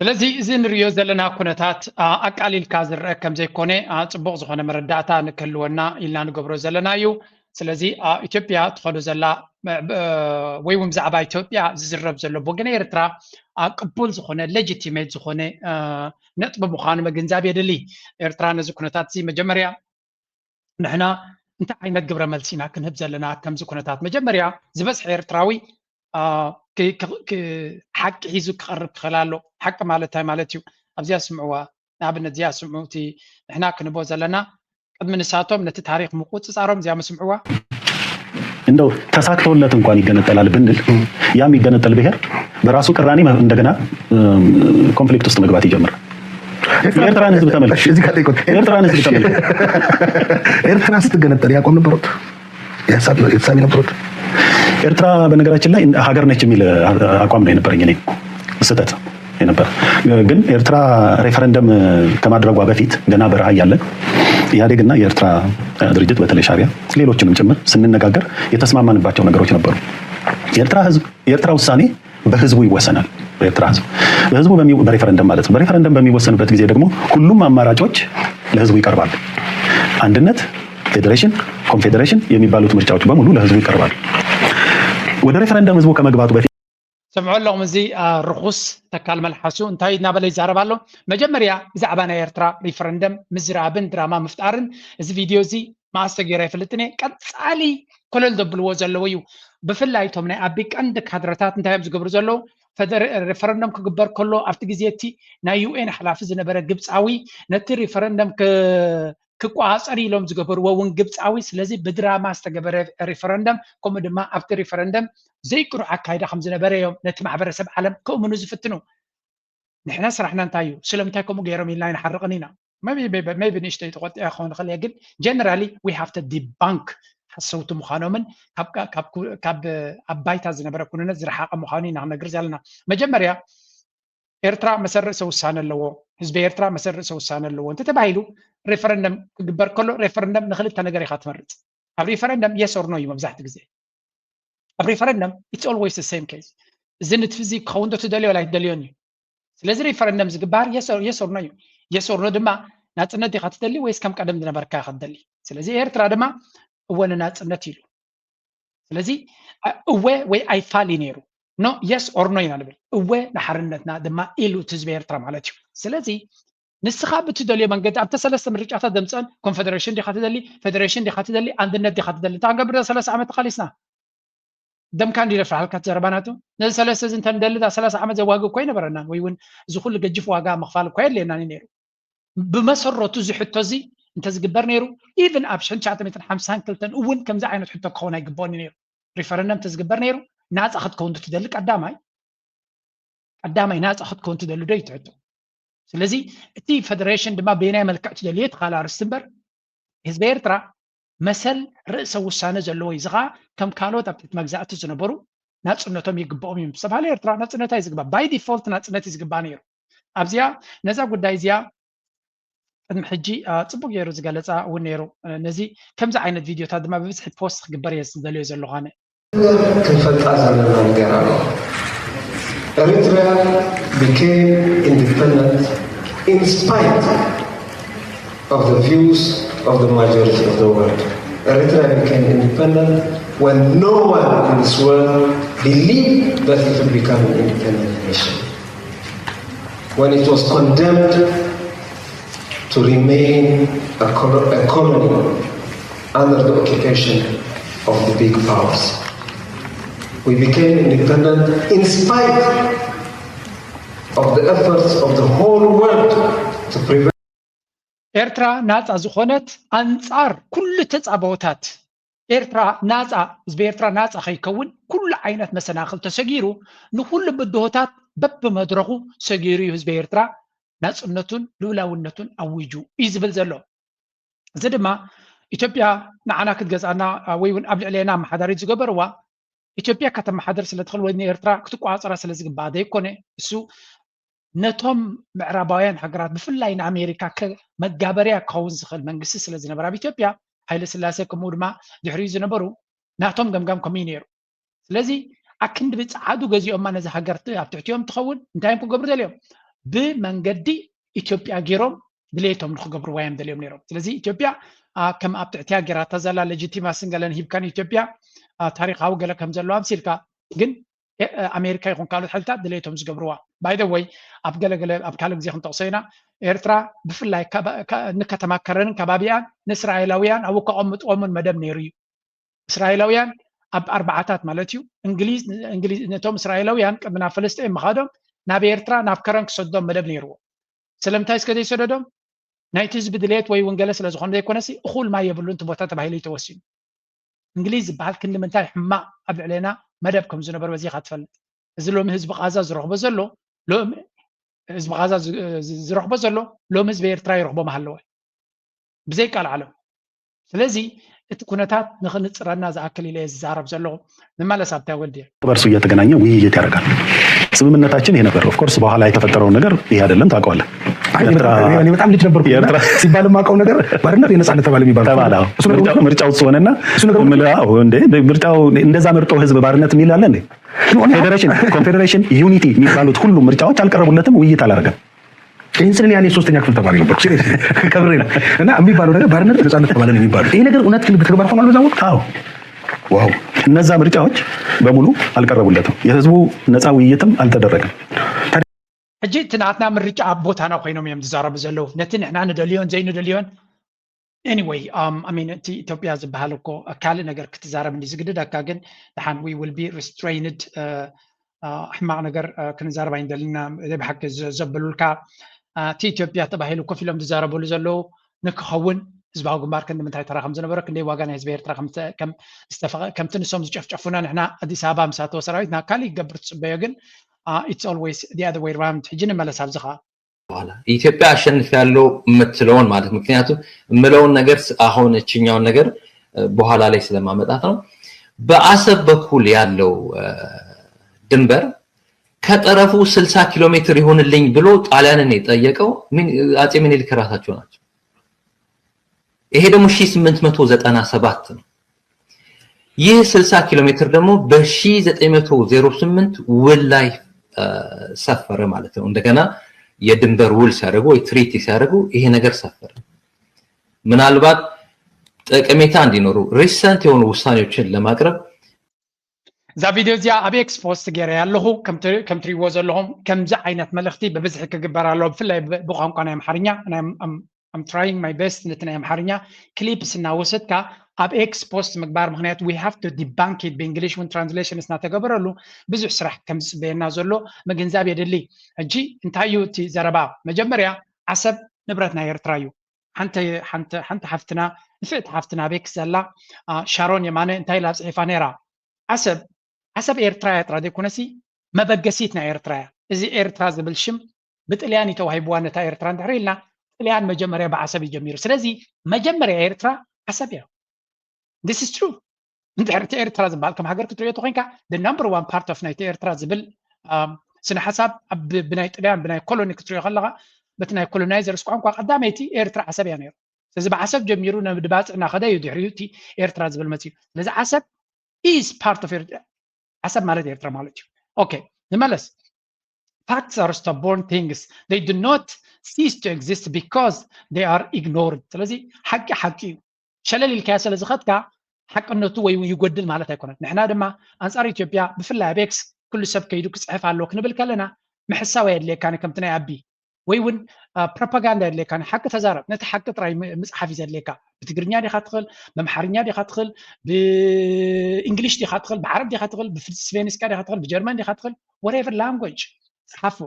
ስለዚ እዚ ንሪኦ ዘለና ኩነታት አ፣ ኣቃሊልካ ዝረአ ከም ዘይኮነ አ፣ ጽቡቕ ዝኾነ መረዳእታ ንክህልወና ኢልና ንገብሮ ዘለና እዩ። ስለዚ አ፣ ኢትዮጵያ ትኸዶ ዘላ አ፣ ብ- ወይ እውን ብዛዕባ ኢትዮጵያ ዝዝረብ ዘሎ ብወገን ኤርትራ አ፣ ቅቡል ዝኾነ ሌጂቲሜት ዝኾነ አ፣ ነጥቢ ምዃኑ ምግንዛብ የድሊ። ኤርትራ ነዚ ኩነታት እዚ መጀመርያ ንሕና እንታይ ዓይነት ግብረ መልሲ ኢና ክንህብ ዘለና ከምዚ ኩነታት? መጀመርያ ዝበዝሐ ኤርትራዊ አ፣ ክ- ክ- ክ- ሓቂ ሒዙ ክቐርብ ክኽእል ኣሎ። ሓቂ ማለት እንታይ ማለት እዩ? ኣብዚኣ ስምዕዋ፣ ንኣብነት እዚኣ ስምዑ፣ እቲ ንሕና ክንቦ ዘለና ቅድሚ ንሳቶም ነቲ ታሪክ ምቁፅፃሮም እዚኣ ምስምዕዋ። እንደው ተሳክቶለት እንኳን ይገነጠላል ብንል ያ የሚገነጠል ብሔር በራሱ ቅራኔ እንደገና ኮንፍሊክት ውስጥ መግባት ይጀምራል። የኤርትራን ህዝብ ተመልከት። እሺ፣ እዚህ ጋር ጠይቆት። የኤርትራን ህዝብ ተመልከት። ኤርትራ ስትገነጠል ያቆም ነበሩት የሳቢ ነበሩት። ኤርትራ በነገራችን ላይ ሀገር ነች የሚል አቋም ነው የነበረኝ እኔ። ስህተት የነበር ግን ኤርትራ ሬፈረንደም ከማድረጓ በፊት ገና በረሃ እያለን ኢህአዴግና የኤርትራ ድርጅት በተለይ ሻቢያ ሌሎችንም ጭምር ስንነጋገር የተስማማንባቸው ነገሮች ነበሩ። የኤርትራ ህዝብ የኤርትራ ውሳኔ በህዝቡ ይወሰናል። በኤርትራ ህዝብ በህዝቡ በሚ- በሬፈረንደም ማለት ነው። በሬፈረንደም በሚወሰንበት ጊዜ ደግሞ ሁሉም አማራጮች ለህዝቡ ይቀርባሉ። አንድነት፣ ፌዴሬሽን፣ ኮንፌዴሬሽን የሚባሉት ምርጫዎች በሙሉ ለህዝቡ ይቀርባሉ። ወደ ሬፈረንደም ህዝቡ ከመግባቱ በፊት ሰምዖ ኣለኹም። እዚ አ፣ ርኹስ ተካል መልሓሱ እንታይ እናበለ ይዛረብ ኣሎ? መጀመርያ ብዛዕባ ናይ ኤርትራ ሪፈረንደም ምዝራብን ድራማ ምፍጣርን እዚ ቪድዮ እዚ መኣስ ተገይሩ ኣይፈልጥን እየ። ቀጻሊ ኮለል ዘብልዎ ዘለዉ እዩ። ብፍላይ እቶም ናይ ኣቢ ቀንዲ ካድረታት እንታይ እዮም ዝገብሩ ዘለዉ? ፈደረ- ሪፈረንደም ክግበር ከሎ ኣብቲ ግዜ እቲ ናይ ዩ ኤን ሓላፊ ዝነበረ ግብፃዊ ነቲ ሪፈረንደም ክ- ክቆፃፀር ኢሎም ዝገበርዎ እውን ግብፃዊ። ስለዚ ብድራማ ዝተገበረ ሪፈረንደም ከምኡ ድማ ኣብቲ ሪፈረንደም ዘይቅሩዕ ኣካይዳ ከም ዝነበረ እዮም ነቲ ማሕበረሰብ ዓለም ከእምኑ ዝፍትኑ። ንሕና ስራሕና እንታይ እዩ? ስለምንታይ ከምኡ ገይሮም ኢልና ኣይንሓርቕን ኢና። ቢ ንእሽተይ ተቆጢዐ ክኸውን ይኽእል እየ፣ ግን generally we have to debunk ሓሰውቲ ምዃኖምን ካብ ኣብ ባይታ ዝነበረ ኩነነት ዝረሓቐ ምዃኑ ኢና ክነግር ዘለና። መጀመርያ ኤርትራ መሰል ርእሰ ውሳነ ኣለዎ፣ ህዝቢ ኤርትራ መሰል ርእሰ ውሳነ ኣለዎ እንተተባሂሉ ሬፈረንደም ክግበር ከሎ ሬፈረንደም ንክልተ ነገር ኢኻ ትመርፅ። ኣብ ሬፈረንደም yes or no እዩ መብዛሕቲ ግዜ። ኣብ ሬፈረንደም it's always the same case። እዚ ንጥፊ እዚ ክኸውን ዶ ትደልዮ ወላ ኣይትደልዮን እዩ። ስለዚ ሬፈረንደም ዝግባር yes or no እዩ። Yes or no ድማ ናፅነት ዲኻ ትደሊ ወይስ ከም ቀደም ዝነበርካ ኢኻ ትደሊ? ስለዚ ኤርትራ ድማ እወ ንናፅነት ኢሉ። ስለዚ እወ ወይ ኣይፋል እዩ ነይሩ። No, yes or no ኢና ንብል። እወ ንሓርነትና ድማ ኢሉ እቲ ህዝቢ ኤርትራ ማለት እዩ። ስለዚ ንስኻ ብትደልዮ መንገዲ ኣብተ ሰለስተ ምርጫታት ዘምፀን ኮንፈደሬሽን ዲኻ ትደሊ፣ ፌደሬሽን ዲኻ ትደሊ፣ ኣንድነት ዲኻ ትደሊ እንታይ ክንገብር ሰለስተ ዓመት ተኻሊስና ደምካ እንዲ ደፍራልካ ዘረባናቱ ነዚ ሰለስተ እዚ እንተንደሊ እዛ ሰላሳ ዓመት ዘዋግእ እኮ ኣይነበረናን ወይ እውን እዚ ኩሉ ገጅፍ ዋጋ ምኽፋል እኮ የድልየናን እዩ ነይሩ። ብመሰረቱ እዚ ሕቶ እዚ እንተዝግበር ነይሩ even ኣብ ሽሕን ትሽዓተ ሚእትን ሓምሳን ክልተን እውን ከምዚ ዓይነት ሕቶ ክኸውን ኣይግበኦን እዩ ነይሩ። ሪፈረንደም እንተዝግበር ነይሩ ናፃ ክትከውን ትደሊ ቀዳማይ ቀዳማይ ናፃ ክትከውን ትደሊ ዶ ይትሕቶ። ስለዚ እቲ ፌደሬሽን ድማ በየናይ መልክዕ ትደልዮ ትኻል ኣርስቲ እምበር ህዝቢ ኤርትራ መሰል ርእሰ ውሳነ ዘለዎ እዩ። እዚ ከዓ ከም ካልኦት ኣብ ትሕቲ መግዛእቲ ዝነበሩ ናፅነቶም ይግብኦም እዩ ምስ ተባሃለ ኤርትራ ናፅነታ እዩ ዝግባእ። By default ናፅነት እዩ ዝግባእ ነይሩ። ኣብዚኣ ነዛ ጉዳይ እዚኣ ቅድሚ ሕጂ አ፣ ፅቡቅ ገይሩ ዝገለፃ እውን ነይሩ። እ፣ ነዚ ከምዚ ዓይነት ቪድዮታት ድማ ብብዝሒ ፖስት ክግበር እየ ዝደልዮ ዘለኹ ኣነ። ክንፈልጣ ዘለና ነገር ኣሎ። Eritrea became independent in spite of the views of the majority of the world. Eritrea became independent when no one in this world believe that it will become an independent nation when it was condemned to remain a, colo- a colony under the occupation of the big powers. We became independent in spite of the efforts of the whole world to prevent. ኤርትራ ናጻ ዝኾነት ኣንጻር ኩሉ ተጻብኦታት ኤርትራ ናጻ ህዝቢ ኤርትራ ናጻ ከይከውን ኩሉ ዓይነት መሰናኽል ተሰጊሩ ንኩሉ ብድሆታት በብመድረኹ ሰጊሩ እዩ ህዝቢ ኤርትራ ናጽነቱን ልኡላውነቱን ኣዊጁ እዩ ዝብል ዘሎ። እዚ ድማ ኢትዮጵያ ንዓና ክትገዝኣና ወይ እውን ኣብ ልዕሌና ኣመሓዳሪት ዝገበርዋ ኢትዮጵያ ከተመሓደር ስለ ትኽእል ወይ ንኤርትራ ክትቆጻጸራ ስለ ዝግባኣ ዘይኮነ እሱ ነቶም ምዕራባውያን ሃገራት ብፍላይ ንኣሜሪካ መጋበርያ ክኸውን ዝኽእል መንግስቲ ስለ ዝነበረ ኣብ ኢትዮጵያ ሃይለ ስላሴ ከምኡ ድማ ድሕሪኡ ዝነበሩ ናቶም ገምጋም ከምኡ እዩ ነይሩ። ስለዚ ኣክንዲ ብፀዓዱ ገዚኦማ ነዚ ሃገር ኣብ ትሕቲኦም ትኸውን እንታይ እዮም ክገብሩ ደልዮም? ብመንገዲ ኢትዮጵያ ገይሮም ድሌቶም ንክገብርዋ እዮም ደልዮም ነይሮም። ስለዚ ኢትዮጵያ ከም ኣብ ትሕቲያ ገይራታ ዘላ ሌጂቲማስን ገለን ሂብካ ንኢትዮጵያ ታሪካዊ ገለ ከም ዘለዋ ኣምሲልካ ግን ኣሜሪካ ይኹን ካልኦት ሓይልታት ድሌቶም ዝገብርዋ ባይደ ወይ ኣብ ገለገለ ኣብ ካልእ ግዜ ክንጠቕሶ ኢና። ኤርትራ ብፍላይ ንከተማ ከረንን ከባቢኣን ንእስራኤላውያን ኣብኡ ከቐምጥዎምን መደብ ነይሩ እዩ። እስራኤላውያን ኣብ ኣርባዓታት ማለት እዩ እንግሊዝ እንግሊዝ ነቶም እስራኤላውያን ቅድሚ ናብ ፍልስጤን ምኻዶም ናብ ኤርትራ ናብ ከረን ክሰዶም መደብ ነይርዎ። ስለምንታይ እስከ ዘይሰደዶም? ናይቲ ህዝቢ ድሌት ወይ እውን ገለ ስለ ዝኾነ ዘይኮነሲ እኹል ማይ የብሉን እቲ ቦታ ተባሂሉ እዩ ተወሲኑ። እንግሊዝ ዝበሃል ክንዲ ምንታይ ሕማቕ ኣብ ልዕሌና መደብ ከም ዝነበረ በዚኻ ትፈልጥ። እዚ ሎሚ ህዝቢ ቃዛ ዝረኽቦ ዘሎ ሎሚ ህዝቢ ቃዛ ዝረኽቦ ዘሎ ሎሚ ህዝቢ ኤርትራ ይረኽቦ ምሃለወ ብዘይ ቃል ዓለም። ስለዚ እቲ ኩነታት ንኽንፅረና ዝኣክል ኢለ ዝዛረብ ዘለኹ። ንመለስ ኣብታ ወልድየ በእርሱ እየተገናኘ ውይይት ያደርጋል። ስምምነታችን ይሄ ነበር። ኦፍኮርስ በኋላ የተፈጠረውን ነገር ይሄ አይደለም ታውቀዋለህ። በጣም ልጅ ነበርኩ። ሲባል የማውቀው ነገር ባርነት የነጻነት ተባለ የሚባል ተባለ። ምርጫው እሱ ሆነና ምርጫው እንደዛ መርጦ ህዝብ ባርነት የሚል አለ እንዴ? ፌዴሬሽን፣ ኮንፌዴሬሽን፣ ዩኒቲ የሚባሉት ሁሉ ምርጫዎች አልቀረቡለትም፣ ውይይት አላደረገም። ይህን ስል ያኔ ሶስተኛ ክፍል ተማሪ ነበር ከብሬ እና የሚባለው ነገር ባርነት ነጻነት ተባለ ነው የሚባለው። ይሄ ነገር እውነት ግን በተግባር ሆኗል በዛ ወቅት? አዎ። ዋው። እነዛ ምርጫዎች በሙሉ አልቀረቡለትም፣ የህዝቡ ነጻ ውይይትም አልተደረገም። ሕጂ እቲ ናትና ምርጫ ኣብ ቦታና ኮይኖም እዮም ዝዛረቡ ዘለዉ ነቲ ንሕና ንደልዮን ዘይንደልዮን። Anyway, um, I mean, እቲ ኢትዮጵያ ዝበሃል እኮ ካልእ ነገር ክትዛረብ እንዲ ዝግድደካ ግን ደሓን we will be restrained. ሕማቕ ነገር ክንዛረብ ኣይንደልና። ብሓቂ ዘበሉልካ እቲ ኢትዮጵያ ተባሂሉ ኮፍ ኢሎም ዝዛረበሉ ዘለዉ ንክኸውን ህዝባዊ ግንባር ክንዲ ምንታይ ተራ ከም ዝነበረ ክንደይ ዋጋ ናይ ህዝቢ ኤርትራ ከምቲ ንሶም ዝጨፍጨፉና ንሕና ኣዲስ ኣበባ ምስ ኣተወ ሰራዊትና ካልእ ይገብር ትፅበዮ ግን it's always the other way round። ሕጂ ንመለስ ኣብዚ ከዓ በኋላ ኢትዮጵያ አሸንፊያለሁ የምትለውን ማለት ምክንያቱ የምለውን ነገር አሁን እችኛውን ነገር በኋላ ላይ ስለማመጣት ነው። በአሰብ በኩል ያለው ድንበር ከጠረፉ ስልሳ ኪሎ ሜትር ይሁንልኝ ብሎ ጣሊያንን የጠየቀው አጼ ምኒልክ ራሳቸው ናቸው። ይሄ ደግሞ ሺህ ስምንት መቶ ዘጠና ሰባት ነው። ይህ ስልሳ ኪሎ ሜትር ደግሞ በ1908 ውል ላይ ሰፈረ ማለት ነው። እንደገና የድንበር ውል ሲያደርጉ ወይ ትሪቲ ሲያደርጉ ይሄ ነገር ሰፈረ። ምናልባት ጠቀሜታ እንዲኖሩ ሪሰንት የሆኑ ውሳኔዎችን ለማቅረብ እዛ ቪድዮ እዚኣ ኣብ ኤክስ ፖስት ገይረ ኣለኹ። ከም ትሪእዎ ዘለኹም ከምዚ ዓይነት መልእኽቲ ብብዝሒ ክግበር ኣለዎ፣ ብፍላይ ብቋንቋ ናይ ኣምሓርኛ። I'm trying my best ነቲ ናይ ኣምሓርኛ ክሊፕስ እናወሰድካ ኣብ ኤክስ ፖስት ምግባር፣ ምክንያቱ we have to debunk it ብእንግሊሽ እውን ትራንስሌሽን እናተገበረሉ ብዙሕ ስራሕ ከም ዝፅበየና ዘሎ ምግንዛብ የድሊ። ሕጂ እንታይ እዩ እቲ ዘረባ? መጀመርያ ዓሰብ ንብረት ናይ ኤርትራ እዩ። ሓንቲ ሓፍትና ንፍዕቲ ሓፍትና ቤክ ዘላ ሻሮን የማነ እንታይ ኢላ ፅሒፋ ነይራ? ዓሰብ ዓሰብ ኤርትራ እያ ጥራ ዘይኮነሲ መበገሲት ናይ ኤርትራ እያ። እዚ ኤርትራ ዝብል ሽም ብጥልያን እዩ ተዋሂብዋ ነታ ኤርትራ እንድሕር ኢልና ጥልያን መጀመርያ ብዓሰብ እዩ ጀሚሩ። ስለዚ መጀመርያ ኤርትራ ዓሰብ እያ። This is true። እንድሕር እቲ ኤርትራ ዝበሃል ከም ሃገር ክትሪኦ ተኮይንካ the number one part of ናይቲ ኤርትራ ዝብል ስነ ሓሳብ ብናይ ጥልያን ብናይ ኮሎኒ ክትሪኦ ከለካ በቲ ናይ ኮሎናይዘርስ ቋንቋ ቀዳመይቲ ኤርትራ ዓሰብ እያ ነይሩ። ስለዚ ብዓሰብ ጀሚሩ ንድባፅዕ እናኸደ እዩ ድሕሪኡ እቲ ኤርትራ ዝብል መፅኡ። ስለዚ ዓሰብ is part of ኤርትራ። ዓሰብ ማለት ኤርትራ ማለት እዩ። ኦኬ ንመለስ። Facts are stubborn things. They do not cease to exist because they are ignored. ስለዚ ሓቂ ሓቂ እዩ። ሸለል ኢልካዮ ስለ ዝኸድካ ሓቅነቱ ወይ እውን ይጎድል ማለት ኣይኮነን። ንሕና ድማ ኣንጻር ኢትዮጵያ ብፍላይ ኣብ ኤክስ ኩሉ ሰብ ከይዱ ክጽሕፍ ኣለዎ ክንብል ከለና ምሕሳው ኣየድልየካን ከምቲ ናይ ኣቢ ወይ እውን ፕሮፓጋንዳ የድልየካ። ሓቂ ተዛረብ። ነቲ ሓቂ ጥራይ ምፅሓፍ እዩ ዘድልየካ። ብትግርኛ ዲኻ ትኽእል፣ በምሓርኛ ዲኻ ትኽእል፣ ብእንግሊሽ ዲኻ ትኽእል፣ ብዓረብ ዲኻ ትኽእል፣ ብስፔኒስካ ዲኻ ትኽእል፣ ብጀርመን ዲኻ ትኽእል፣ whatever language ጽሓፉ።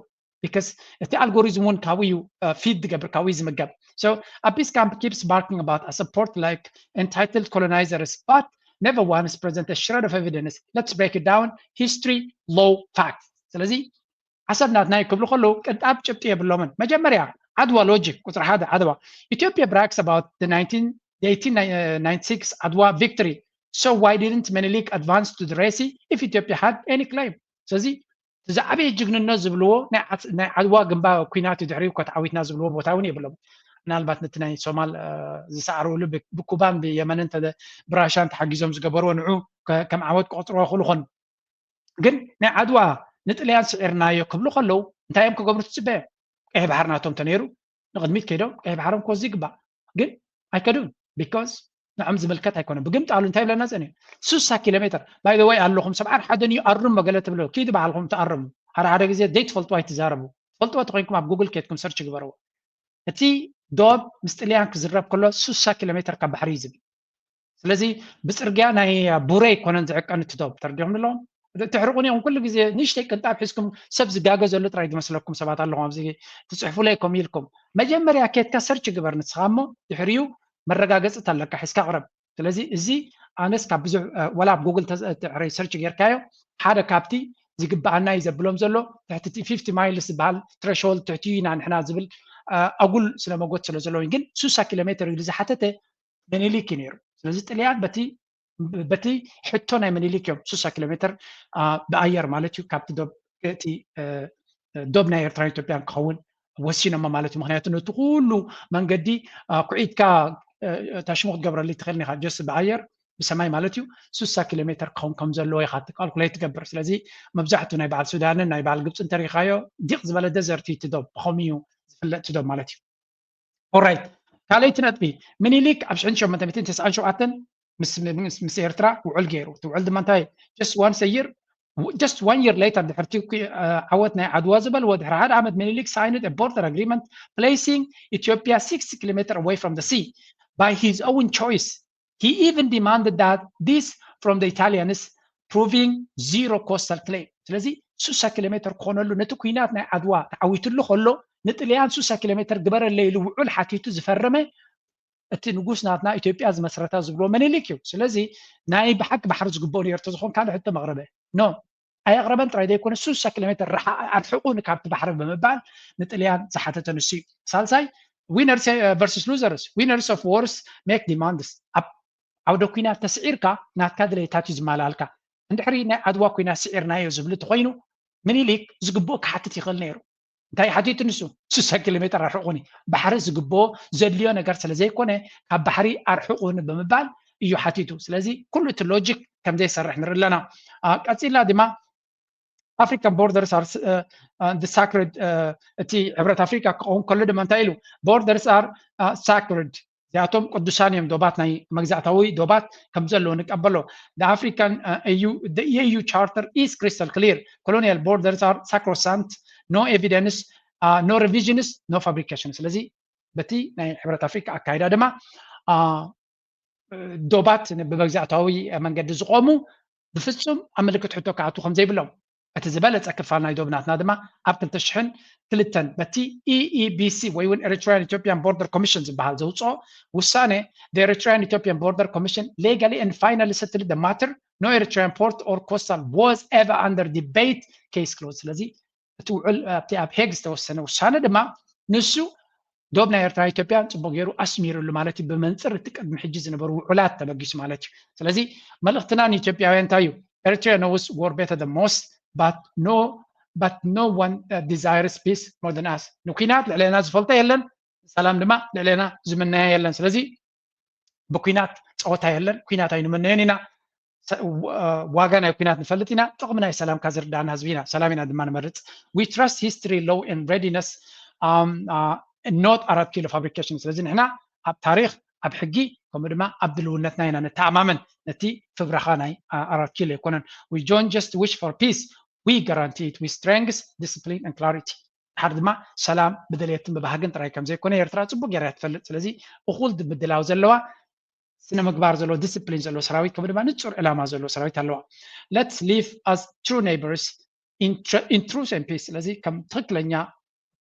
Because እቲ ኣልጎሪዝም እውን ካብኡ እዩ ፊድ ዝገብር፣ ካብኡ እዩ ዝምገብ። So Abi's camp keeps barking about a support like entitled colonizers but never once present a shred of evidence. Let's break it down. History, law, facts. ስለዚ ዓሰብ ናትና እዩ ክብሉ ከለዉ ቅንጣብ ጭብጢ የብሎምን። መጀመርያ ዓድዋ ሎጂክ ቁፅሪ ሓደ ዓድዋ ኢትዮጵያ brags about the nineteen the eighteen ninety-six Adwa victory. So why didn't Menelik advance to the Red Sea if Ethiopia had any claim? ስለዚ እቲ ዝዓበየ ጅግንነት ዝብልዎ ናይ ዓድዋ ግንባር ኩናት እዩ። ድሕሪኡ እኮ ተዓዊትና ዝብልዎ ቦታ እውን የብሎም። ምናልባት ነቲ ናይ ሶማል ዝሰዓርሉ ብኩባን ብየመንን ብራሻን ተሓጊዞም ዝገበርዎ ንዑ ከም ዓወት ክቆፅርዎ ይኽእሉ ኾኑ። ግን ናይ ዓድዋ ንጥልያን ስዒርናዮ ክብሉ ከለዉ እንታይ እዮም ክገብሩ ትፅበዮም? ቀይሕ ባሕር ናቶም ተነይሩ ንቕድሚት ከይዶም ቀይሕ ባሕሮም ክወስዱ ይግባእ። ግን ኣይከዱን። ቢኮዝ ንዖም ዝምልከት ኣይኮነን። ብግምጣሉ እንታይ ይብለና ጸኒሑ? ስሳ ኪሎ ሜትር። ባይ ዘ ወይ ኣለኹም ሰብዓን ሓደን እዩ ኣርሞ ገለ ትብሎ። ኪዱ ባዕልኹም ተኣርሙ። ሓደ ሓደ ግዜ ዘይትፈልጥዎ ኣይትዛረቡ። ትፈልጥዎ ተኾይንኩም ኣብ ጉግል ኬድኩም ሰርች ግበርዎ። እቲ ዶብ ምስ ጥልያን ክዝረብ ከሎ ስሳ ኪሎ ሜትር ካብ ባሕሪ እዩ ዝብል። ስለዚ ብፅርግያ ናይ ቡሬ ኣይኮነን ዝዕቀን እቲ ዶብ። ተረዲኹም ኣለኹም? ትሕርቁን ኢኹም ኩሉ ግዜ ንእሽተይ ቅንጣብ ሒዝኩም ሰብ ዝጋገ ዘሎ ጥራይ ዝመስለኩም ሰባት ኣለኹም ኣብዚ ትፅሕፉለይ ኮም ኢልኩም። መጀመርያ ኬድካ ሰርች ግበር ንስኻ እሞ ድሕሪኡ መረጋገፂ ኣለካ ሒዝካ ቅረብ። ስለዚ እዚ ኣነስ ካብ ብዙሕ ዋላ ኣብ ጉግል ድሕሪ ሰርች ጌርካዮ ሓደ ካብቲ ዝግበኣና እዩ ዘብሎም ዘሎ ትሕቲ ፊፍቲ ማይልስ ዝበሃል ትረሾልድ ትሕቲ ኢና ንሕና ዝብል ኣጉል ስነ መጎት ስለ ዘለውኝ ግን ስሳ ኪሎ ሜትር ኢሉ ዝሓተተ ምኒልክ እዩ ነይሩ። ስለዚ ጥልያን በቲ በቲ ሕቶ ናይ ምኒልክ እዮም ስሳ ኪሎ ሜትር ብኣየር ማለት እዩ ካብቲ ዶብ እቲ ዶብ ናይ ኤርትራን ኢትዮጵያን ክኸውን ወሲኖሞ ማለት እዩ። ምክንያቱ ነቲ ኩሉ መንገዲ ኩዒትካ ታሽሙ ክትገብረሉ ትኽእል ኢኻ። ጀስት ብኣየር ብሰማይ ማለት እዩ ስሳ ኪሎ ሜትር ክኸውን ከም ዘለዎ ኢኻ ካልኩሌት ትገብር። ስለዚ መብዛሕትኡ ናይ በዓል ሱዳንን ናይ በዓል ግብፅን ተሪኻዮ ዲቕ ዝበለ ደዘርት እዩ እቲ ዶብ ብኸምኡ እዩ ዝፍለጥ እቲ ዶብ ማለት እዩ። ኦራይት ካልኣይቲ ነጥቢ ምኒልክ ኣብ ሽሕን ሸሞንተ ሚእትን ተስዓን ሸውዓተን ምስ ኤርትራ ውዕል ገይሩ። እቲ ውዕል ድማ እንታይ just once a year just one year later ድሕርቲ ዓወት ናይ ዓድዋ ዝበልዎ ድሕሪ ሓደ ዓመት ምኒልክ signed a border agreement placing Ethiopia sixty kilometer away from the sea by his own choice. He even demanded that this from the Italians proving zero coastal claim. ስለዚ ስሳ ኪሎ ሜትር ክኾነሉ ነቲ ኩናት ናይ ዓድዋ ተዓዊትሉ ከሎ ንጥልያን ስሳ ኪሎ ሜትር ግበረለይ ኢሉ ውዑል ሓቲቱ ዝፈረመ እቲ ንጉስ ናትና ኢትዮጵያ ዝመስረታ ዝብሎ ምኒልክ እዩ። ስለዚ ናይ ብሓቂ ባሕሪ ዝግብኦ ነርቶ ዝኾን ካልእ ሕቶ መቕረበ ኖ ኣየቕረበን ጥራይ ዘይኮነ ስሳ ኪሎ ሜትር ኣርሕቑኒ ካብቲ ባሕሪ ብምባል ንጥልያን ዝሓተተ ንሱ እዩ። ሳልሳይ winners versus losers. Winners of wars make demands. ኣብ ዓውደ ኩናት ተስዒርካ ናትካ ድሌታት እዩ ዝማላልካ። እንድሕሪ ናይ ዓድዋ ኩናት ስዒርናዮ ዝብል እንተኮይኑ ምኒልክ ዝግብኦ ክሓትት ይኽእል ነይሩ። እንታይ ሓቲቱ ንሱ? ስሳ ኪሎ ሜትር ኣርሕቑኒ። ባሕሪ ዝግብኦ ዘድልዮ ነገር ስለ ዘይኮነ ካብ ባሕሪ ኣርሕቑኒ ብምባል እዩ ሓቲቱ። ስለዚ ኩሉ እቲ ሎጂክ ከም ዘይሰርሕ ንርኢ ኣለና። ቀፂልና ድማ African borders are sacred። እቲ ሕብረት ኣፍሪካ ክኸውን ከሎ ድማ እንታይ ኢሉ? Borders are sacred። እዚኣቶም ቅዱሳን እዮም። ዶባት ናይ መግዛእታዊ ዶባት ከም ዘለዎ ንቀበሎ። The African EU Charter is crystal clear. Colonial borders are sacrosanct. No evidence, no revisions, no fabrication. ስለዚ በቲ ናይ ሕብረት ኣፍሪካ ኣካይዳ ድማ ዶባት ብመግዛእታዊ መንገዲ ዝቆሙ ብፍፁም ኣብ ምልክት ሕቶ ክኣቱ ከም ዘይብሎም እቲ ዝበለፀ ክፋል ናይ ዶብ ናትና ድማ ኣብ ክልተ ሽሕን ክልተን በቲ E E B C ወይ እውን Eritrean Ethiopian Border Commission ዝበሃል ዘውፅኦ ውሳነ the Eritrean Ethiopian Border Commission legally and finally settled the matter. No Eritrean port or coastal was ever under debate. Case closed. ስለዚ እቲ ውዕል ኣብቲ ኣብ ሄግ ዝተወሰነ ውሳነ ድማ ንሱ ዶብ ናይ ኤርትራ ኢትዮጵያን ፅቡቅ ገይሩ ኣስሚሩሉ ማለት እዩ። ብመንፅር እቲ ቅድሚ ሕጂ ዝነበሩ ውዑላት ተበጊሱ ማለት እዩ። ስለዚ መልእክትና ንኢትዮጵያውያን እንታይ እዩ? Eritrea knows war better than most, but no but no one desires peace more than us. ንኩናት ልዕሌና ዝፈልጦ የለን፣ ሰላም ድማ ልዕሌና ዝምነያ የለን። ስለዚ ብኩናት ፀወታ የለን። ኩናት ኣይንምነዮን ኢና። ዋጋ ናይ ኩናት ንፈልጥ ኢና። ጥቕሚ ናይ ሰላም ካዝርዳና ህዝቢ ኢና። ሰላም ኢና ድማ ንመርፅ። We trust history, law and readiness, not ኣራት ኪሎ fabrication. ስለዚ ንሕና ኣብ ታሪክ ኣብ ሕጊ ከምኡ ድማ ኣብ ድልውነትና ኢና ንተኣማመን። ነቲ ፍብረኻ ናይ ኣራት ኪሎ ኣይኮነን። We don't just wish for peace, we guarantee it with strength, discipline and clarity። ድሓር ድማ ሰላም ብድልየትን ብባህግን ጥራይ ከም ዘይኮነ ኤርትራ ጽቡቅ ገይራ እያ ትፈልጥ። ስለዚ እኹል ምድላው ዘለዋ፣ ስነ ምግባር ዘለዎ፣ ዲስፕሊን ዘለዎ ሰራዊት ከምኡ ድማ ንጹር ዕላማ ዘለዎ ሰራዊት ኣለዋ። Let's live as true neighbors in truth and peace። ስለዚ ከም ትኽክለኛ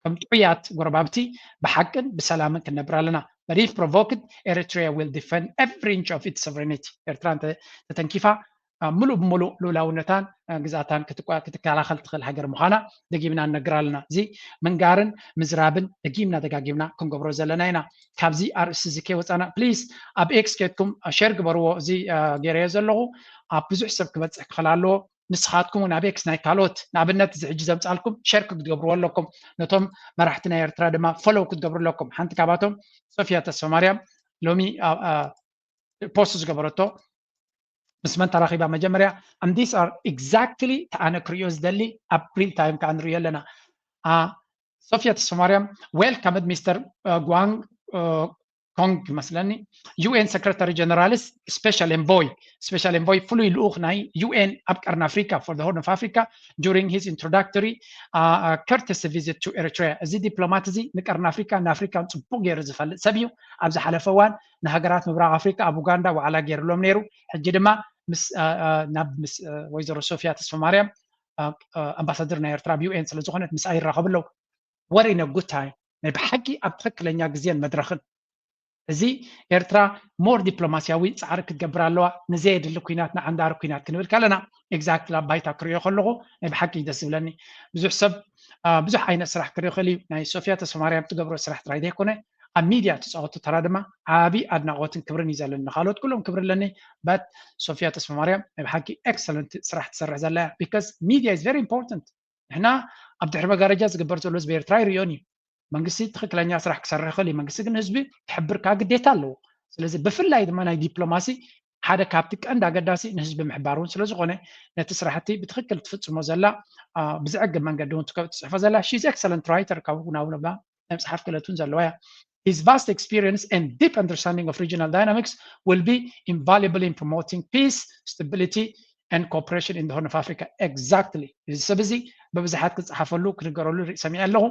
ከም ጥዑያት ጎረባብቲ ብሓቅን ብሰላምን ክንነብር ኣለና። But if provoked, Eritrea will defend every inch of its sovereignty። ኤርትራ እንተ ተተንኪፋ ሙሉእ ብሙሉእ ልኡላውነታን ግዛእታን ክትከላኸል ትኽእል ሃገር ምዃና ደጊምና ንነግር ኣለና። እዚ ምንጋርን ምዝራብን ደጊምና ደጋጊምና ክንገብሮ ዘለና ኢና። ካብዚ ኣርእስቲ እዚ ከይወፃና ፕሊስ ኣብ ኤክስ ኬድኩም ሸር ግበርዎ። እዚ ገይረዮ ዘለኹ ኣብ ብዙሕ ሰብ ክበፅሕ ክኽእል ኣለዎ። ንስኻትኩም እውን ኣብ ኤክስ ናይ ካልኦት ንኣብነት እዚ ሕጂ ዘምፃልኩም ሸር ክትገብርዎ ኣለኩም። ነቶም መራሕቲ ናይ ኤርትራ ድማ ፎሎው ክትገብሩ ኣለኩም። ሓንቲ ካብኣቶም ሶፊያ ተስፋማርያም ሎሚ ፖስት ዝገበረቶ ምስ መን ተራኺባ መጀመርያ? And these are exactly ተኣነ ክርእዮ ዝደሊ ኣብ ሪል ታይም ከዓ ንርእዮ ኣለና። ሶፊያ ተስፋማርያም welcomed Mister Guang Kong መስለኒ UN Secretary General's special envoy special envoy ፍሉይ ልኡኽ ናይ UN ኣብ ቀርኒ ኣፍሪካ for the Horn of Africa during his introductory courtesy visit to Eritrea። እዚ ዲፕሎማት እዚ ንቀርኒ ኣፍሪካ ንኣፍሪካን ፅቡቅ ገይሩ ዝፈልጥ ሰብ እዩ። ኣብ ዝሓለፈ እዋን ንሃገራት ምብራቅ ኣፍሪካ ኣብ ኡጋንዳ ዋዕላ ገይርሎም ነይሩ። ሕጂ ድማ ምስ ናብ ምስ ወይዘሮ ሶፊያ ተስፋማርያም ኣምባሳደር ናይ ኤርትራ ኣብ UN ስለዝኾነት ምስኣ ይራኸቡ ኣለዉ። What a good time። ናይ ብሓቂ ኣብ ትኽክለኛ ግዜን መድረኽን። እዚ ኤርትራ ሞር ዲፕሎማሲያዊ ፃዕሪ ክትገብር ኣለዋ። ንዘየድሊ ኩናት ንዓንዳሪ ኩናት ክንብል ከለና ኤግዛክትሊ ኣብ ባይታ ክሪኦ ከለኹ ናይ ብሓቂ ደስ ዝብለኒ። ብዙሕ ሰብ ብዙሕ ዓይነት ስራሕ ክርኢ ይኽእል እዩ። ናይ ሶፊያ ተስፋማርያም ትገብሮ ስራሕ ጥራይ ዘይኮነ ኣብ ሚድያ ትፃወቶ ተራ ድማ ዓቢ ኣድናቆትን ክብርን እዩ ዘለኒ። ንካልኦት ኩሎም ክብሪ ኣለኒ። በት ሶፊያ ተስፋማርያም ናይ ብሓቂ ኤክሰለንት ስራሕ ትሰርሕ ዘላ እያ። Because media is very important። ንሕና ኣብ ድሕሪ መጋረጃ ዝግበር ዘሎ ህዝቢ ኤርትራ ይርእዮን እዩ። መንግስቲ ትኽክለኛ ስራሕ ክሰርሕ ይኽእል እዩ። መንግስቲ ግን ህዝቢ ክሕብር ከዓ ግዴታ ኣለዎ። ስለዚ ብፍላይ ድማ ናይ ዲፕሎማሲ ሓደ ካብቲ ቀንዲ ኣገዳሲ ንህዝቢ ምሕባር እውን ስለዝኾነ ነቲ ስራሕቲ ብትኽክል ትፍፅሞ ዘላ ብዝዕግብ መንገዲ እውን ትፅሕፎ ዘላ she's excellent writer ካብ ናብ ናይ መፅሓፍ ክእለት እውን ዘለዋ እያ። His vast experience and deep understanding of regional dynamics will be invaluable in promoting peace, stability and cooperation in the Horn of Africa። Exactly። እዚ ሰብ እዚ ብብዙሓት ክፀሓፈሉ ክንገረሉ ርኢ ሰሚዐ ኣለኹ።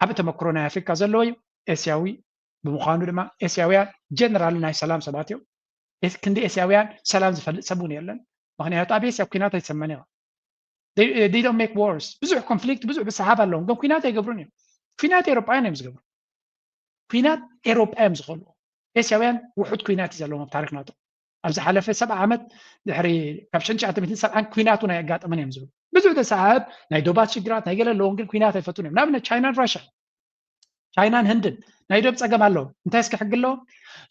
ዓቢ ተመክሮ ናይ ኣፍሪካ ዘለዎ እዩ። ኤስያዊ ብምዃኑ ድማ ኤስያውያን ጀነራል ናይ ሰላም ሰባት እዮም። ክንዲ ኤስያውያን ሰላም ዝፈልጥ ሰብ እውን የለን። ምክንያቱ ኣብ ኤስያ ኩናት ኣይሰመን እዮም። They don't make wars። ብዙሕ ኮንፍሊክት ብዙሕ ብሰሓብ ኣለዎም ግን ኩናት ኣይገብሩን እዮም። ኩናት ኤሮጳውያን እዮም ዝገብሩ። ኩናት ኤሮጳ እዮም ዝኸልዎ። ኤስያውያን ውሑድ ኩናት እዩ ዘለዎም ኣብ ታሪክ ናቶም። ኣብ ዝሓለፈ ሰብዓ ዓመት ድሕሪ ካብ ሽሕን ትሽዓተ ሚእትን ሰብዓን ኩናት እውን ኣየጋጠመን እዮም ዝብሉ። ብዙሕ ተሰሓብ ናይ ዶባት ሽግራት ናይ ገለ ኣለዎም ግን ኩናት ኣይፈቱን እዮም። ንኣብነት ቻይናን ራሽያን ቻይናን ህንድን ናይ ዶብ ፀገም ኣለዎም። እንታይ እስኪ ሕጊ ኣለዎም?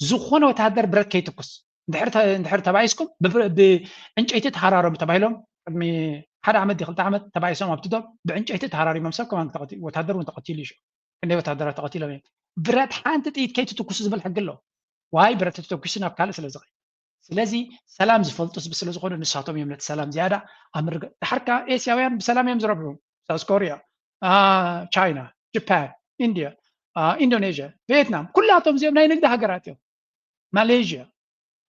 ዝኾነ ወተሃደር ብረት ከይትኩስ እንድሕር ተባኢስኩም ብዕንጨይቲ ተሃራረሙ ተባሂሎም ቅድሚ ሓደ ዓመት ክልተ ዓመት ተባኢሶም ኣብቲ ዶብ ብዕንጨይቲ ተሃራሪሞም ሰብ ከማን ወተሃደር እውን ተቐቲሉ እዩ። ክንደይ ወተሃደራት ተቐቲሎም እዮም። ብረት ሓንቲ ጥይት ከይትትኩሱ ዝብል ሕጊ ኣሎ። ዋይ ብረት ተተኩሱ ናብ ካልእ ስለ ዝኸ ስለዚ ሰላም ዝፈልጡ ህዝቢ ስለ ዝኾኑ ንሳቶም እዮም ነቲ ሰላም ዝያዳ ኣብ ምርግ ድሓር ከዓ ኤስያውያን ብሰላም እዮም ዝረብሑ። ሳውዝ ኮሪያ፣ ቻይና፣ ጃፓን፣ ኢንድያ፣ ኢንዶኔዥያ፣ ቪየትናም ኩላቶም እዚኦም ናይ ንግዲ ሃገራት እዮም። ማሌዥያ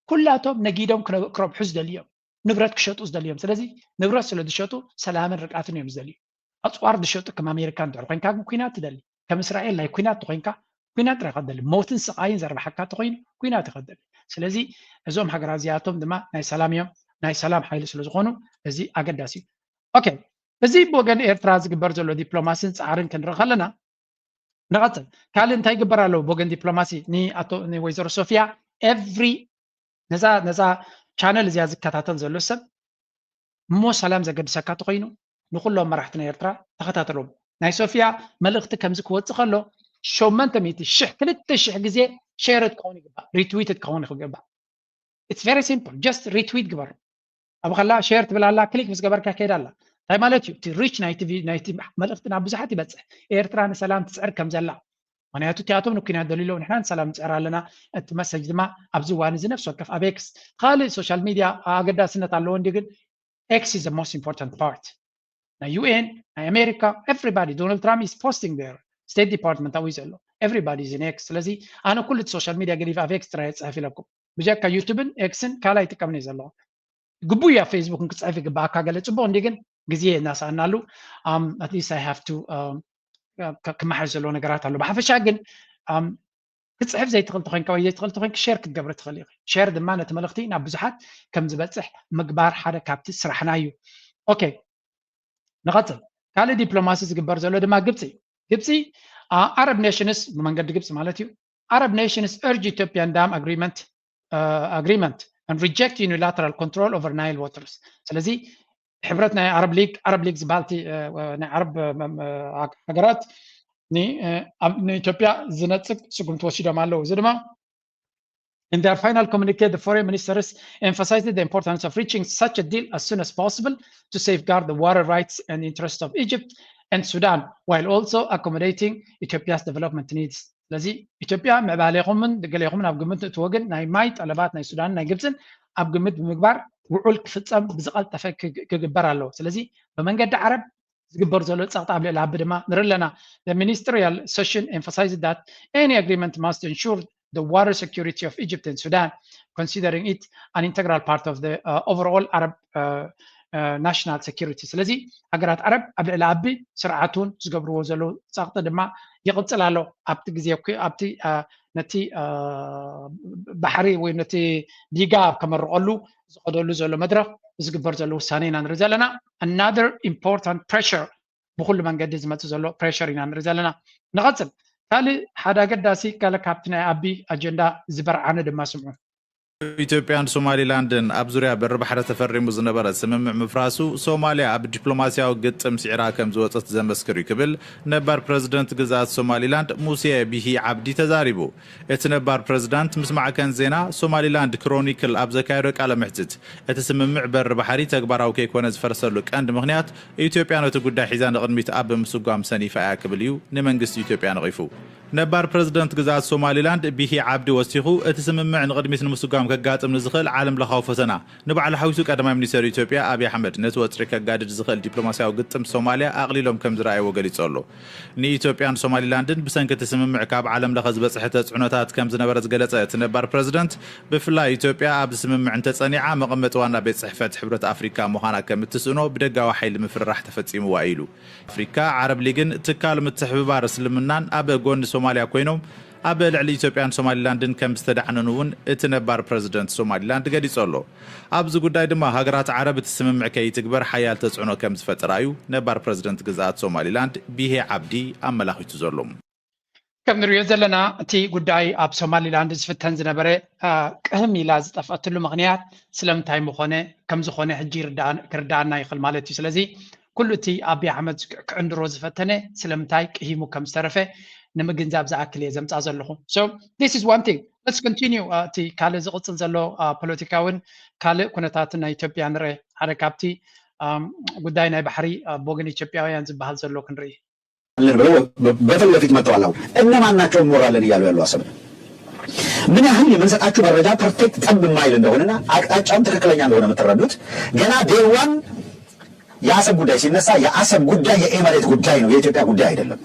ኩላቶም ነጊዶም ክረብሑ ዝደልዮም ንብረት ክሸጡ ዝደልዮም። ስለዚ ንብረት ስለ ዝሸጡ ሰላምን ርግኣትን እዮም ዝደልዩ። ኣፅዋር ዝሸጡ ከም ኣሜሪካ እንድሕር ኮይንካ ግን ኩናት ትደሊ። ከም እስራኤል ናይ ኩናት ተኮይንካ ኩናት ጥራይ ከደሊ። ሞትን ስቃይን ዘርባሓካ ተኮይኑ ኩናት ይከደሊ። ስለዚ እዞም ሃገራት እዚኣቶም ድማ ናይ ሰላም እዮም። ናይ ሰላም ሓይሊ ስለ ዝኾኑ እዚ ኣገዳሲ እዩ። ኦኬ፣ እዚ ብወገን ኤርትራ ዝግበር ዘሎ ዲፕሎማሲን ፃዕርን ክንርኢ ከለና ንቐፅል። ካልእ እንታይ ይግበር ኣለዎ ብወገን ዲፕሎማሲ? ንወይዘሮ ሶፊያ ኤቭሪ ነዛ ነዛ ቻነል እዚኣ ዝከታተል ዘሎ ሰብ እሞ ሰላም ዘገድሰካ ተኮይኑ ንኩሎም መራሕቲ ናይ ኤርትራ ተኸታተሎም። ናይ ሶፊያ መልእኽቲ ከምዚ ክወፅእ ከሎ ሸመንተ ሚእቲ ሽሕ ክልተ ሽሕ ግዜ ሸርት ክኸውን ይግባእ፣ ሪትዊትድ ክኸውን ይግባእ። It's very simple just retweet ግበር። ኣብ ከላ ሼር ትብል ኣላ ክሊክ ምስ ገበርካ ከይዳ ኣላ እንታይ ማለት እዩ? እቲ ሪች ናይቲ ናይቲ መልእኽቲ ናብ ብዙሓት ይበፅሕ። ኤርትራ ንሰላም ትፅዕር ከም ዘላ ምክንያቱ እቲኣቶም ንኩናት ደልዩ ኣለዉ ንሕና ንሰላም ንፅዕር ኣለና። እቲ መሰጅ ድማ ኣብዚ እዋን እዚ ነፍሲ ወከፍ ኣብ ኤክስ ካልእ ሶሻል ሚድያ ኣገዳስነት ኣለዎ እንዲ ግን ኤክስ is the most important part ናይ ዩኤን ናይ ኣሜሪካ everybody Donald Trump is posting there state department ኣዊ ዘሎ everybody is in ኤክስ ስለዚ ኣነ ኩሉ እቲ ሶሻል ሚድያ ገዲፍ ኣብ ኤክስ ጥራይ የፅሕፍ ኢለኩም። ብጀካ ዩቱብን ኤክስን ካልኣይ ይጥቀምን እየ ዘለኹ። ግቡእ እያ ፌስቡክን ክፅሕፍ ይግባኣካ ገለ ፅቡቕ እንዲ ግን ግዜ እናሰኣናሉ at least I have to ክመሓሽ ዘለዎ ነገራት ኣሎ። ብሓፈሻ ግን ክፅሕፍ ዘይትኽእል ተኮይንካ ወይ ዘይትኽእል ተኮይንካ ሼር ክትገብር ትኽእል ኢኺ። ሼር ድማ ነቲ መልእኽቲ ናብ ብዙሓት ከም ዝበፅሕ ምግባር ሓደ ካብቲ ስራሕና እዩ። ኦኬ ንቐፅል። ካልእ ዲፕሎማሲ ዝግበር ዘሎ ድማ ግብፂ ግብፂ Arab nations ብመንገዲ ግብፂ ማለት እዩ Arab nations urge Ethiopian dam agreement agreement and reject unilateral control over Nile waters። ስለዚ ሕብረት ናይ ዓረብ ሊግ ዓረብ ሊግ ዝበሃል ናይ ዓረብ ሃገራት ንኢትዮጵያ ዝነፅግ ስጉምቲ ወሲዶም ኣለዉ። እዚ ድማ In their final communique, the foreign ministers emphasized the importance of reaching such a deal as soon as possible to safeguard the water rights and interests of Egypt and Sudan, while also accommodating Ethiopia's development needs. ስለዚ ኢትዮጵያ ምዕባሌኹምን ገሌኹምን ኣብ ግምት ንእትዎ ግን ናይ ማይ ጠለባት ናይ ሱዳንን ናይ ግብፅን ኣብ ግምት ብምግባር ውዑል ክፍፀም ብዝቐልጠፈ ክግበር ኣለዎ። ስለዚ ብመንገዲ ዓረብ ዝግበር ዘሎ ፀቕጢ ኣብ ልዕሊ ኣቢ ድማ ንርኢ ኣለና። The ministerial session emphasized that any agreement must ensure the water security of Egypt and Sudan, considering it an integral part of the uh, overall Arab uh, uh, national security. ስለዚ ሃገራት ዓረብ ኣብ ልዕሊ ኣቢ ስርዓቱን ዝገብርዎ ዘለዉ ፀቕጢ ድማ ይቕፅል ኣሎ። ኣብቲ ግዜ ኣብቲ ነቲ ባሕሪ ወይ ነቲ ዲጋ ኣብ ከመርቐሉ ዝኸደሉ ዘሎ መድረኽ ዝግበር ዘሎ ውሳነ ኢና ንርኢ ዘለና። Another important pressure ብኩሉ መንገዲ ዝመፅእ ዘሎ pressure ኢና ንርኢ ዘለና። ንቐፅል። ካልእ ሓደ ኣገዳሲ ካልእ ካብቲ ናይ ኣቢ ኣጀንዳ ዝበርዓነ ድማ ስምዑ። ኢትዮጵያን ሶማሊላንድን ኣብ ዙርያ በሪ ባሕሪ ተፈሪሙ ዝነበረ ስምምዕ ምፍራሱ ሶማሊያ ኣብ ዲፕሎማሲያዊ ግጥም ስዒራ ከም ዝወፀት ዘመስክር እዩ ክብል ነባር ፕረዚደንት ግዝኣት ሶማሊላንድ ሙሴ ቢሂ ዓብዲ ተዛሪቡ። እቲ ነባር ፕረዚዳንት ምስ ማዕከን ዜና ሶማሊላንድ ክሮኒክል ኣብ ዘካየዶ ቃለ መሕትት እቲ ስምምዕ በሪ ባሕሪ ተግባራዊ ከይኮነ ዝፈረሰሉ ቀንዲ ምኽንያት ኢትዮጵያ ነቲ ጉዳይ ሒዛ ንቕድሚት ኣብ ብምስጓም ሰኒፋ እያ ክብል እዩ ንመንግስቲ ኢትዮጵያ ነቒፉ። ነባር ፕረዚደንት ግዝኣት ሶማሊላንድ ቢሂ ዓብዲ ወሲኹ እቲ ስምምዕ ንቕድሚት ንምስጓም ከጋጥም ንዝኽእል ዓለም ለኻዊ ፈተና ንባዕሉ ሓዊሱ ቀዳማይ ሚኒስተር ኢትዮጵያ ኣብይ ኣሕመድ ነቲ ወጥሪ ከጋድድ ዝኽእል ዲፕሎማሲያዊ ግጥም ሶማልያ ኣቕሊሎም ከም ዝረኣይዎ ገሊጹ ኣሎ። ንኢትዮጵያን ሶማሊላንድን ብሰንኪ እቲ ስምምዕ ካብ ዓለም ለኸ ዝበፅሐ ተፅዕኖታት ከም ዝነበረ ዝገለጸ እቲ ነባር ፕረዚደንት ብፍላይ ኢትዮጵያ ኣብዚ ስምምዕ እንተፀኒዓ መቐመጢ ዋና ቤት ፅሕፈት ሕብረት ኣፍሪካ ምዃና ከም እትስእኖ ብደጋዊ ሓይሊ ምፍርራሕ ተፈፂምዋ ኢሉ። ኣፍሪካ ዓረብ ሊግን ትካል ምትሕብባር እስልምናን ኣብ ጎኒ ሶማልያ ኮይኖም ኣብ ልዕሊ ኢትዮጵያን ሶማሊላንድን ከም ዝተዳዕነኑ እውን እቲ ነባር ፕረዚደንት ሶማሊላንድ ገሊጹ ኣሎ። ኣብዚ ጉዳይ ድማ ሃገራት ዓረብ እቲ ስምምዕ ከይትግበር ሓያል ተጽዕኖ ከም ዝፈጥራ እዩ ነባር ፕረዚደንት ግዝኣት ሶማሊላንድ ቢሄ ዓብዲ ኣመላኺቱ ዘሎ። ከም ንሪኦ ዘለና እቲ ጉዳይ ኣብ ሶማሊላንድ ዝፍተን ዝነበረ ቅህም ኢላ ዝጠፍአትሉ ምኽንያት ስለምንታይ ምኾነ ከም ዝኾነ ሕጂ ክርዳኣና ይኽእል ማለት እዩ። ስለዚ ኩሉ እቲ ኣቢ ኣሕመድ ክዕንድሮ ዝፈተነ ስለምንታይ ቅሂሙ ከም ዝተረፈ ንምግንዛብ ዝኣክል እየ ዘምፃ ዘለኹ። So this is one thing. Let's continue. እቲ ካልእ ዝቕፅል ዘሎ ፖለቲካውን ካልእ ኩነታትን ናይ ኢትዮጵያ ንርአ። ሓደ ካብቲ ጉዳይ ናይ ባሕሪ ብወገን ኢትዮጵያውያን ዝበሃል ዘሎ ክንርኢ ብለው በፊት ለፊት መጥተዋል። አሁን እነማን ናቸው እንወራለን እያሉ ያሉ አሰብን ምን ያህል የምንሰጣችሁ መረጃ ፐርፌክት ጠብ የማይል እንደሆነና አቅጣጫውም ትክክለኛ እንደሆነ የምትረዱት ገና day one የአሰብ ጉዳይ ሲነሳ የአሰብ ጉዳይ የኤመሬት ጉዳይ ነው፣ የኢትዮጵያ ጉዳይ አይደለም።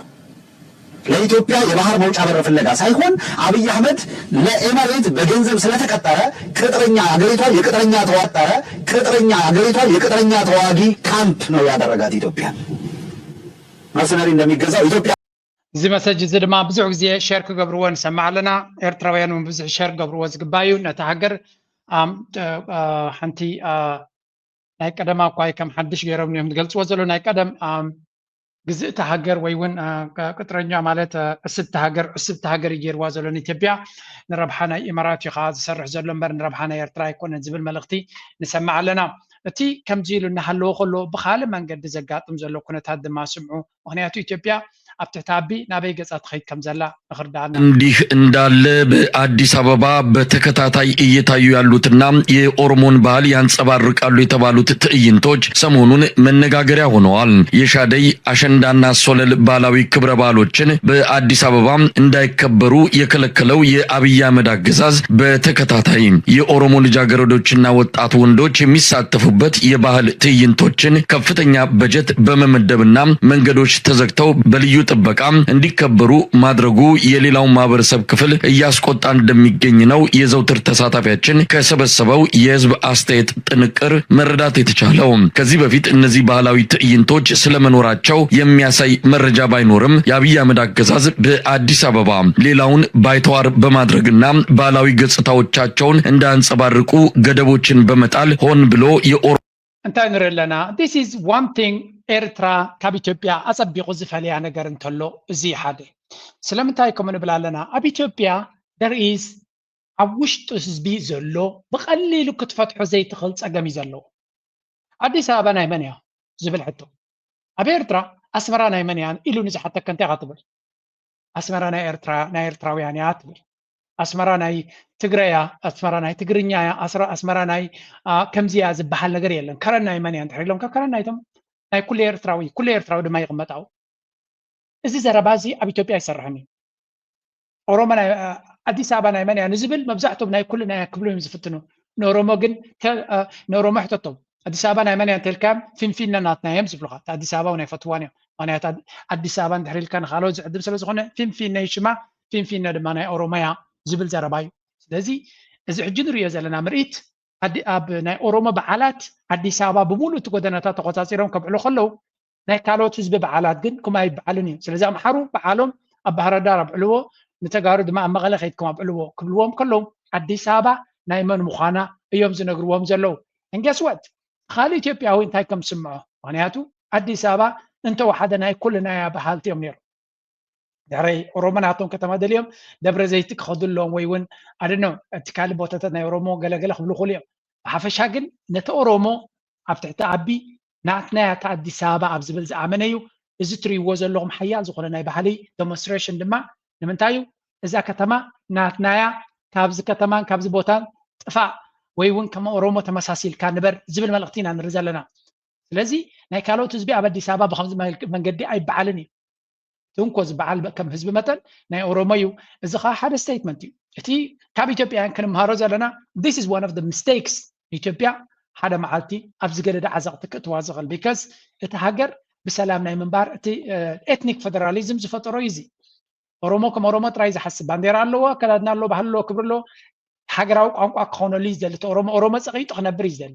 ለኢትዮጵያ የባህር መውጫ በር ፍለጋ ሳይሆን አብይ አህመድ ለኤመሬት በገንዘብ ስለተቀጠረ ቅጥረኛ አገሪቷ የቅጥረኛ ተዋጠረ ቅጥረኛ አገሪቷ የቅጥረኛ ተዋጊ ካምፕ ነው ያደረጋት ኢትዮጵያ። መርሰነሪ እንደሚገዛው ኢትዮጵያ እዚ መሰጅ እዚ ድማ ብዙሕ ግዜ ሸር ክገብርዎ ንሰማዕ ኣለና። ኤርትራውያን እውን ብዙሕ ሸር ክገብርዎ ዝግባእ እዩ። ነታ ሃገር ሓንቲ ናይ ቀደም ኣኳይ ከም ሓድሽ ገይሮም እዮም ዝገልፅዎ ዘሎ ናይ ቀደም ግዝእቲ ሃገር ወይ እውን ቅጥረኛ ማለት ዕስብቲ ሃገር ዕስብቲ ሃገር እዩ ገይርዋ ዘሎ ንኢትዮጵያ። ንረብሓ ናይ ኢማራት እዩ ከዓ ዝሰርሕ ዘሎ እምበር ንረብሓ ናይ ኤርትራ ኣይኮነን ዝብል መልእኽቲ ንሰማዕ ኣለና። እቲ ከምዚ ኢሉ እናሃለወ ከሎ ብካልእ መንገዲ ዘጋጥም ዘሎ ኩነታት ድማ ስምዑ። ምኽንያቱ ኢትዮጵያ ኣብ ትሕቲ ኣቢ ናበይ ገፃ ትኸይድ ከም ዘላ ንኽርዳኣና። እንዲህ እንዳለ በአዲስ አበባ በተከታታይ እየታዩ ያሉትና የኦሮሞን ባህል ያንጸባርቃሉ የተባሉት ትዕይንቶች ሰሞኑን መነጋገሪያ ሆነዋል። የሻደይ አሸንዳና ሶለል ባህላዊ ክብረ በዓሎችን በአዲስ አበባ እንዳይከበሩ የከለከለው የአብይ አህመድ አገዛዝ በተከታታይ የኦሮሞ ልጃገረዶችና ወጣት ወንዶች የሚሳተፉበት የባህል ትዕይንቶችን ከፍተኛ በጀት በመመደብና መንገዶች ተዘግተው በልዩ ጥበቃ እንዲከበሩ ማድረጉ የሌላው ማህበረሰብ ክፍል እያስቆጣ እንደሚገኝ ነው የዘውትር ተሳታፊያችን ከሰበሰበው የህዝብ አስተያየት ጥንቅር መረዳት የተቻለው። ከዚህ በፊት እነዚህ ባህላዊ ትዕይንቶች ስለመኖራቸው የሚያሳይ መረጃ ባይኖርም የአብይ አህመድ አገዛዝ በአዲስ አበባ ሌላውን ባይተዋር በማድረግና ባህላዊ ገጽታዎቻቸውን እንዳያንጸባርቁ ገደቦችን በመጣል ሆን ብሎ የኦሮ እንታይ ንርኢ ኣለና? This is one thing ኤርትራ ካብ ኢትዮጵያ ኣጸቢቑ ዝፈልያ ነገር እንተሎ እዚ ሓደ። ስለምንታይ ከምኡ ንብል ኣለና? ኣብ ኢትዮጵያ there is ኣብ ውሽጡ ህዝቢ ዘሎ ብቐሊሉ ክትፈትሖ ዘይትኽእል ጸገም እዩ ዘለዎ። ኣዲስ ኣበባ ናይ መን እያ ዝብል ሕቶ ኣብ ኤርትራ ኣስመራ ናይ መን እያ ኢሉ ንዝሓተካ እንታይ ኢኻ ትብል? ኣስመራ ናይ ኤርትራ ናይ ኤርትራውያን እያ ትብል። ኣስመራ ናይ ትግረ እያ፣ ኣስመራ ናይ ትግርኛ እያ፣ ኣስመራ ናይ ከምዚ እያ ዝበሃል ነገር የለን። ከረን ናይ መን እያ እንድሕር ኢሎም ከረን ናይቶም ናይ ኩሉ ኤርትራዊ ኩሉ ኤርትራዊ ድማ ይቕመጣው። እዚ ዘረባ እዚ ኣብ ኢትዮጵያ ኣይሰርሕን እዩ። ኦሮሞ ናይ ኣዲስ ኣበባ ናይ መን እያ ንዝብል መብዛሕትኦም ናይ ኩልና እያ ክብሉ እዮም ዝፍትኑ። ንኦሮሞ ግን ንኦሮሞ ሕተቶም ኣዲስ ኣበባ ናይ መን እያ እንተልካዮም ፊንፊነ ናትና እዮም ዝብሉካ። ኣዲስ ኣበባ እውን ኣይፈትዋን እዮም። ምክንያቱ ኣዲስ ኣበባ እንድሕር ኢልካ ንካልኦት ዝዕድም ስለዝኮነ ፊንፊነ ሽማ ፊንፊነ ድማ ናይ ኦሮሞ እያ ዝብል ዘረባ እዩ። ስለዚ እዚ ሕጂ ንሪኦ ዘለና ምርኢት ኣብ ናይ ኦሮሞ በዓላት ኣዲስ ኣበባ ብምሉእ እቲ ጎደናታት ተቆፃፂሮም ከብዕሉ ከለዉ ናይ ካልኦት ህዝቢ በዓላት ግን ከምኡ ኣይበዓሉን እዩ። ስለዚ ኣምሓሩ በዓሎም ኣብ ባህረ ዳር ኣብዕልዎ፣ ንተጋሩ ድማ ኣብ መቐለ ከይድኩም ኣብዕልዎ ክብልዎም ከለዉ ኣዲስ ኣበባ ናይ መን ምዃና እዮም ዝነግርዎም ዘለዉ። And guess what? ካልእ ኢትዮጵያዊ እንታይ ከም ዝስምዖ? ምኽንያቱ ኣዲስ ኣበባ እንተወሓደ ናይ ኩልና እያ በሃልቲ እዮም ነይሮም። ድሕረይ ኦሮሞ ናቶም ከተማ ደልዮም ደብረ ዘይት ክኸዱ ኣለዎም ወይ እውን ኣደኖ እቲ ካልእ ቦታታት ናይ ኦሮሞ ገለገለ ክብሉ ክእሉ እዮም። ብሓፈሻ ግን ነቲ ኦሮሞ ኣብ ትሕቲ ኣቢ ናትና እያ እታ ኣዲስ ኣበባ ኣብ ዝብል ዝኣመነ እዩ። እዚ ትርእይዎ ዘለኹም ሓያል ዝኾነ ናይ ባህሊ ዶሞንስትሬሽን ድማ ንምንታይ እዩ እዛ ከተማ ናትና እያ፣ ካብዚ ከተማን ካብዚ ቦታን ጥፋእ ወይ እውን ከም ኦሮሞ ተመሳሲልካ ንበር ዝብል መልእኽቲ ኢና ንርኢ ዘለና። ስለዚ ናይ ካልኦት ህዝቢ ኣብ ኣዲስ ኣበባ ብከምዚ መንገዲ ኣይበዓልን እዩ። ትንኮ ዝበዓል ከም ህዝቢ መጠን ናይ ኦሮሞ እዩ። እዚ ከዓ ሓደ ስቴትመንት እዩ። እቲ ካብ ኢትዮጵያውያን ክንምሃሮ ዘለና this is one of the mistakes ኢትዮጵያ ሓደ መዓልቲ ኣብ ዝገደደ ዓዘቕቲ ክእትዋ ዝኽእል because እቲ ሃገር ብሰላም ናይ ምንባር እቲ ኤትኒክ ፌደራሊዝም ዝፈጠሮ እዩ። እዚ ኦሮሞ ከም ኦሮሞ ጥራይ ዝሓስብ ባንዴራ ኣለዎ፣ ኣከዳድና ኣለዎ፣ ባህሊ ኣለዎ፣ ክብሪ ኣለዎ። ሃገራዊ ቋንቋ ክኾነሉ እዩ ዝደሊ። እቲ ኦሮሞ ኦሮሞ ፀቒጡ ክነብር እዩ ዝደሊ።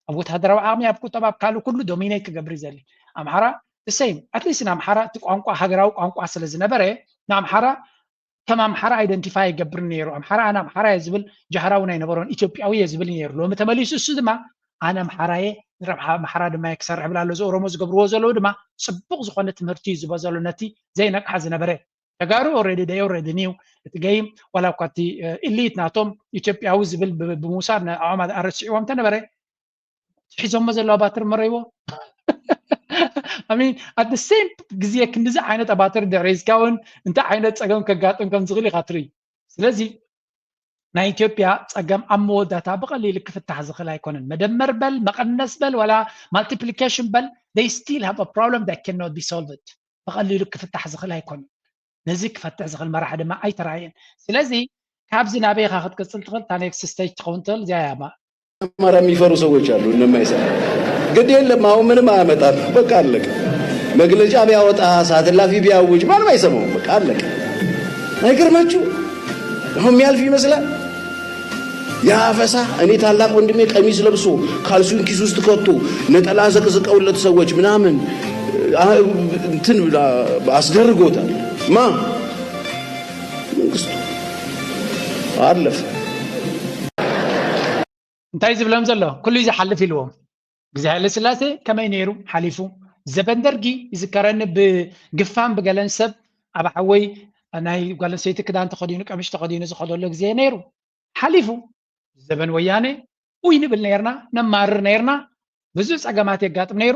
ኣብ ወታደራዊ ዓቕሚ ኣብ ቁጠባ ኣብ ካልእ ኩሉ ዶሚኔት ክገብር እዩ ዘድሊ። ኣምሓራ the same at least ንኣምሓራ እቲ ቋንቋ ሃገራዊ ቋንቋ ስለ ዝነበረ ንኣምሓራ ከም ኣምሓራ ኣይደንቲፋይ ኣይገብርን ነይሩ። ኣምሓራ ኣነ ኣምሓራ እየ ዝብል ጃህራ እውን ኣይነበሮን። ኢትዮጵያዊ እየ ዝብል ነይሩ። ሎሚ ተመሊሱ እሱ ድማ ኣነ ኣምሓራ እየ ንረብሓ ኣምሓራ ድማ እየ ክሰርሕ ብል ኣሎ። እዚ ኦሮሞ ዝገብርዎ ዘለዉ ድማ ፅቡቕ ዝኾነ ትምህርቲ እዩ ዝቦ ዘሎ ነቲ ዘይነቅሓ ዝነበረ ተጋሩ already they already knew እቲ game ዋላ እኳ እቲ ኢሊት ናቶም ኢትዮጵያዊ ዝብል ብምውሳድ ንዕኦም ኣረስዕዎም እንተነበረ ሒዞሞ ዘለዋ ባትሪ መረይዎ I mean at the same ግዜ ክንዲዚ ዓይነት ኣባትሪ ድሕሪ ሒዝካ እውን እንታይ ዓይነት ፀገም ከጋጥም ከም ዝኽእል ኢኻ ትርኢ። ስለዚ ናይ ኢትዮጵያ ፀገም ኣብ መወዳእታ ብቐሊሉ ክፍታሕ ዝኽእል ኣይኮነን። መደመር በል መቐነስ በል ዋላ ማልቲፕሊኬሽን በል they still have a problem that cannot be solved። ብቐሊሉ ክፍታሕ ዝኽእል ኣይኮነን። ነዚ ክፈትሕ ዝኽእል መራሒ ድማ ኣይተራእየን። ስለዚ ካብዚ ናበይ ኢኻ ክትቅፅል ትኽእል? እታ ኔክስት ስቴጅ ትኸውን ትኽእል እዚኣ እያ። ኣማራ የሚፈሩ ሰዎች አሉ። እነማይሰማ ግድ የለም አሁን ምንም አያመጣም። በቃ አለቀ። መግለጫ ቢያወጣ ሰዓት እላፊ ቢያውጅ ማንም አይሰማውም። በቃ አለቀ። አይገርማችሁ? አሁን የሚያልፍ ይመስላል። የአፈሳ እኔ ታላቅ ወንድሜ ቀሚስ ለብሶ ካልሲውን ኪስ ውስጥ ከቶ ነጠላ ዘቅዝቀውለት ሰዎች ምናምን እንትን አስደርጎታል። ማ መንግስቱ አለፈ። እንታይ ዝብሎም ዘሎ ኩሉ ዝሓልፍ ኢልዎም ግዜ ሃይለ ስላሴ ከመይ ነይሩ ሓሊፉ? ዘበን ደርጊ ይዝከረኒ ብግፋን ብገለን ሰብ ኣብ ሓወይ ናይ ጓል ኣንስተይቲ ክዳን ተኸዲኑ ቀሚሽ ተኸዲኑ ዝኸደሎ ግዜ ነይሩ። ሓሊፉ ዘበን ወያነ ኡይ ንብል ነይርና፣ ነማርር ነይርና። ብዙሕ ጸገማት የጋጥም ነይሩ፣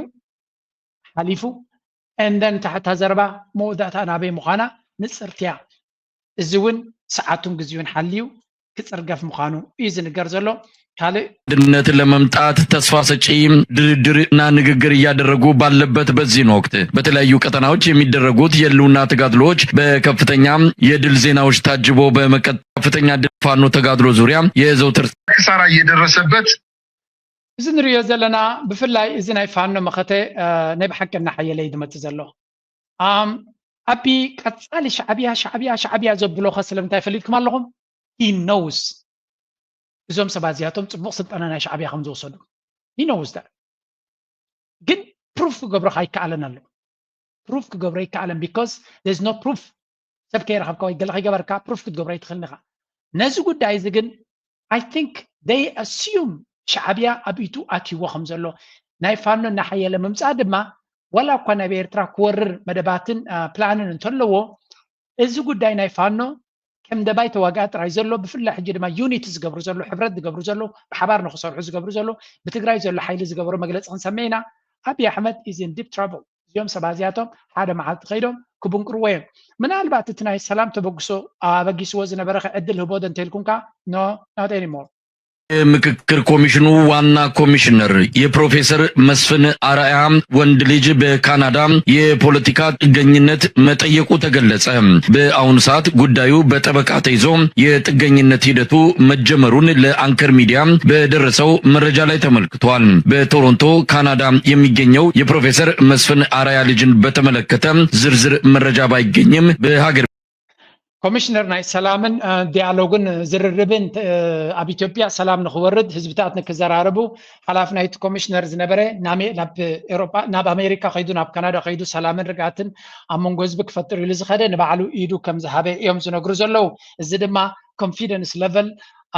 ሓሊፉ። And then እታ ዘረባ መወዳእታ ናበይ ምዃና ንጽርትያ። እዚ እውን ሰዓቱን ግዜኡን ሓልዩ ክጽርገፍ ምዃኑ እዩ ዝንገር ዘሎ። ካልእ ድነት ለመምጣት ተስፋ ሰጪ ድርድርና ንግግር እያደረጉ ባለበት በዚህን ወቅት በተለያዩ ቀጠናዎች የሚደረጉት የህልውና ተጋድሎዎች በከፍተኛ የድል ዜናዎች ታጅቦ በመቀጠል ከፍተኛ ድል ፋኖ ተጋድሎ ዙሪያ የዘውትር ክሳራ እየደረሰበት እዚ ንሪኦ ዘለና ብፍላይ እዚ ናይ ፋኖ መኸተ ናይ ብሓቂ እናሓየለ እዩ ዝመፅእ ዘሎ። ኣም ኣቢ ቀጻሊ ሻዕብያ ሻዕብያ ሻዕብያ ዘብሎ ከ ስለምንታይ ፈሊጥኩም ኣለኹም? He knows እዞም ሰባት እዚኣቶም ጽቡቕ ስልጠና ናይ ሻዕብያ ከም ዝወሰዱ። He knows that። ግን ፕሩፍ ክገብሮ ኣይከኣለን ኣሎ። ፕሩፍ ክገብሮ ኣይከኣለን because there's no proof። ሰብ ከይረኸብካ ወይ ገለ ከይገበርካ ፕሩፍ ክትገብሮ ኣይትኽእልን ኢኻ። ነዚ ጉዳይ እዚ ግን I think they assume ሻዕብያ ኣብ ኢቱ ኣትይዎ ከም ዘሎ፣ ናይ ፋኖ እናሓየለ ምምጻእ ድማ ዋላ እኳ ናብ ኤርትራ ክወርር መደባትን ፕላንን እንተለዎ፣ እዚ ጉዳይ ናይ ፋኖ ከም ደባይ ተዋጋኢ ጥራይ ዘሎ፣ ብፍላይ ሕጂ ድማ ዩኒቲ ዝገብሩ ዘሎ፣ ሕብረት ዝገብሩ ዘሎ፣ ብሓባር ንክሰርሑ ዝገብሩ ዘሎ፣ ብትግራይ ዘሎ ሓይሊ ዝገበሩ መግለፂ ክንሰምዕ ኢና። ኣብይ ኣሕመድ is in deep trouble። እዚኦም ሰባት እዚኣቶም ሓደ መዓልቲ ከይዶም ክብንቅርዎ እዮም። ምናልባት እቲ ናይ ሰላም ተበግሶ ኣበጊስዎ ዝነበረ ከ ዕድል ህቦ ዶ እንተኢልኩምካ? No, not anymore። የምክክር ኮሚሽኑ ዋና ኮሚሽነር የፕሮፌሰር መስፍን አርአያ ወንድ ልጅ በካናዳ የፖለቲካ ጥገኝነት መጠየቁ ተገለጸ። በአሁኑ ሰዓት ጉዳዩ በጠበቃ ተይዞ የጥገኝነት ሂደቱ መጀመሩን ለአንከር ሚዲያ በደረሰው መረጃ ላይ ተመልክቷል። በቶሮንቶ ካናዳ የሚገኘው የፕሮፌሰር መስፍን አርአያ ልጅን በተመለከተ ዝርዝር መረጃ ባይገኝም በሀገር ኮሚሽነር ናይ ሰላምን ዲያሎግን ዝርርብን ኣብ ኢትዮጵያ ሰላም ንክወርድ ህዝብታት ንክዘራረቡ ሓላፊ ናይቲ ኮሚሽነር ዝነበረ ናብ ኤሮጳ ናብ ኣሜሪካ ከይዱ ናብ ካናዳ ከይዱ ሰላምን ርግኣትን ኣብ መንጎ ህዝቢ ክፈጥር ኢሉ ዝኸደ ንባዕሉ ኢዱ ከም ዝሃበ እዮም ዝነግሩ ዘለዉ። እዚ ድማ ኮንፊደንስ ለቨል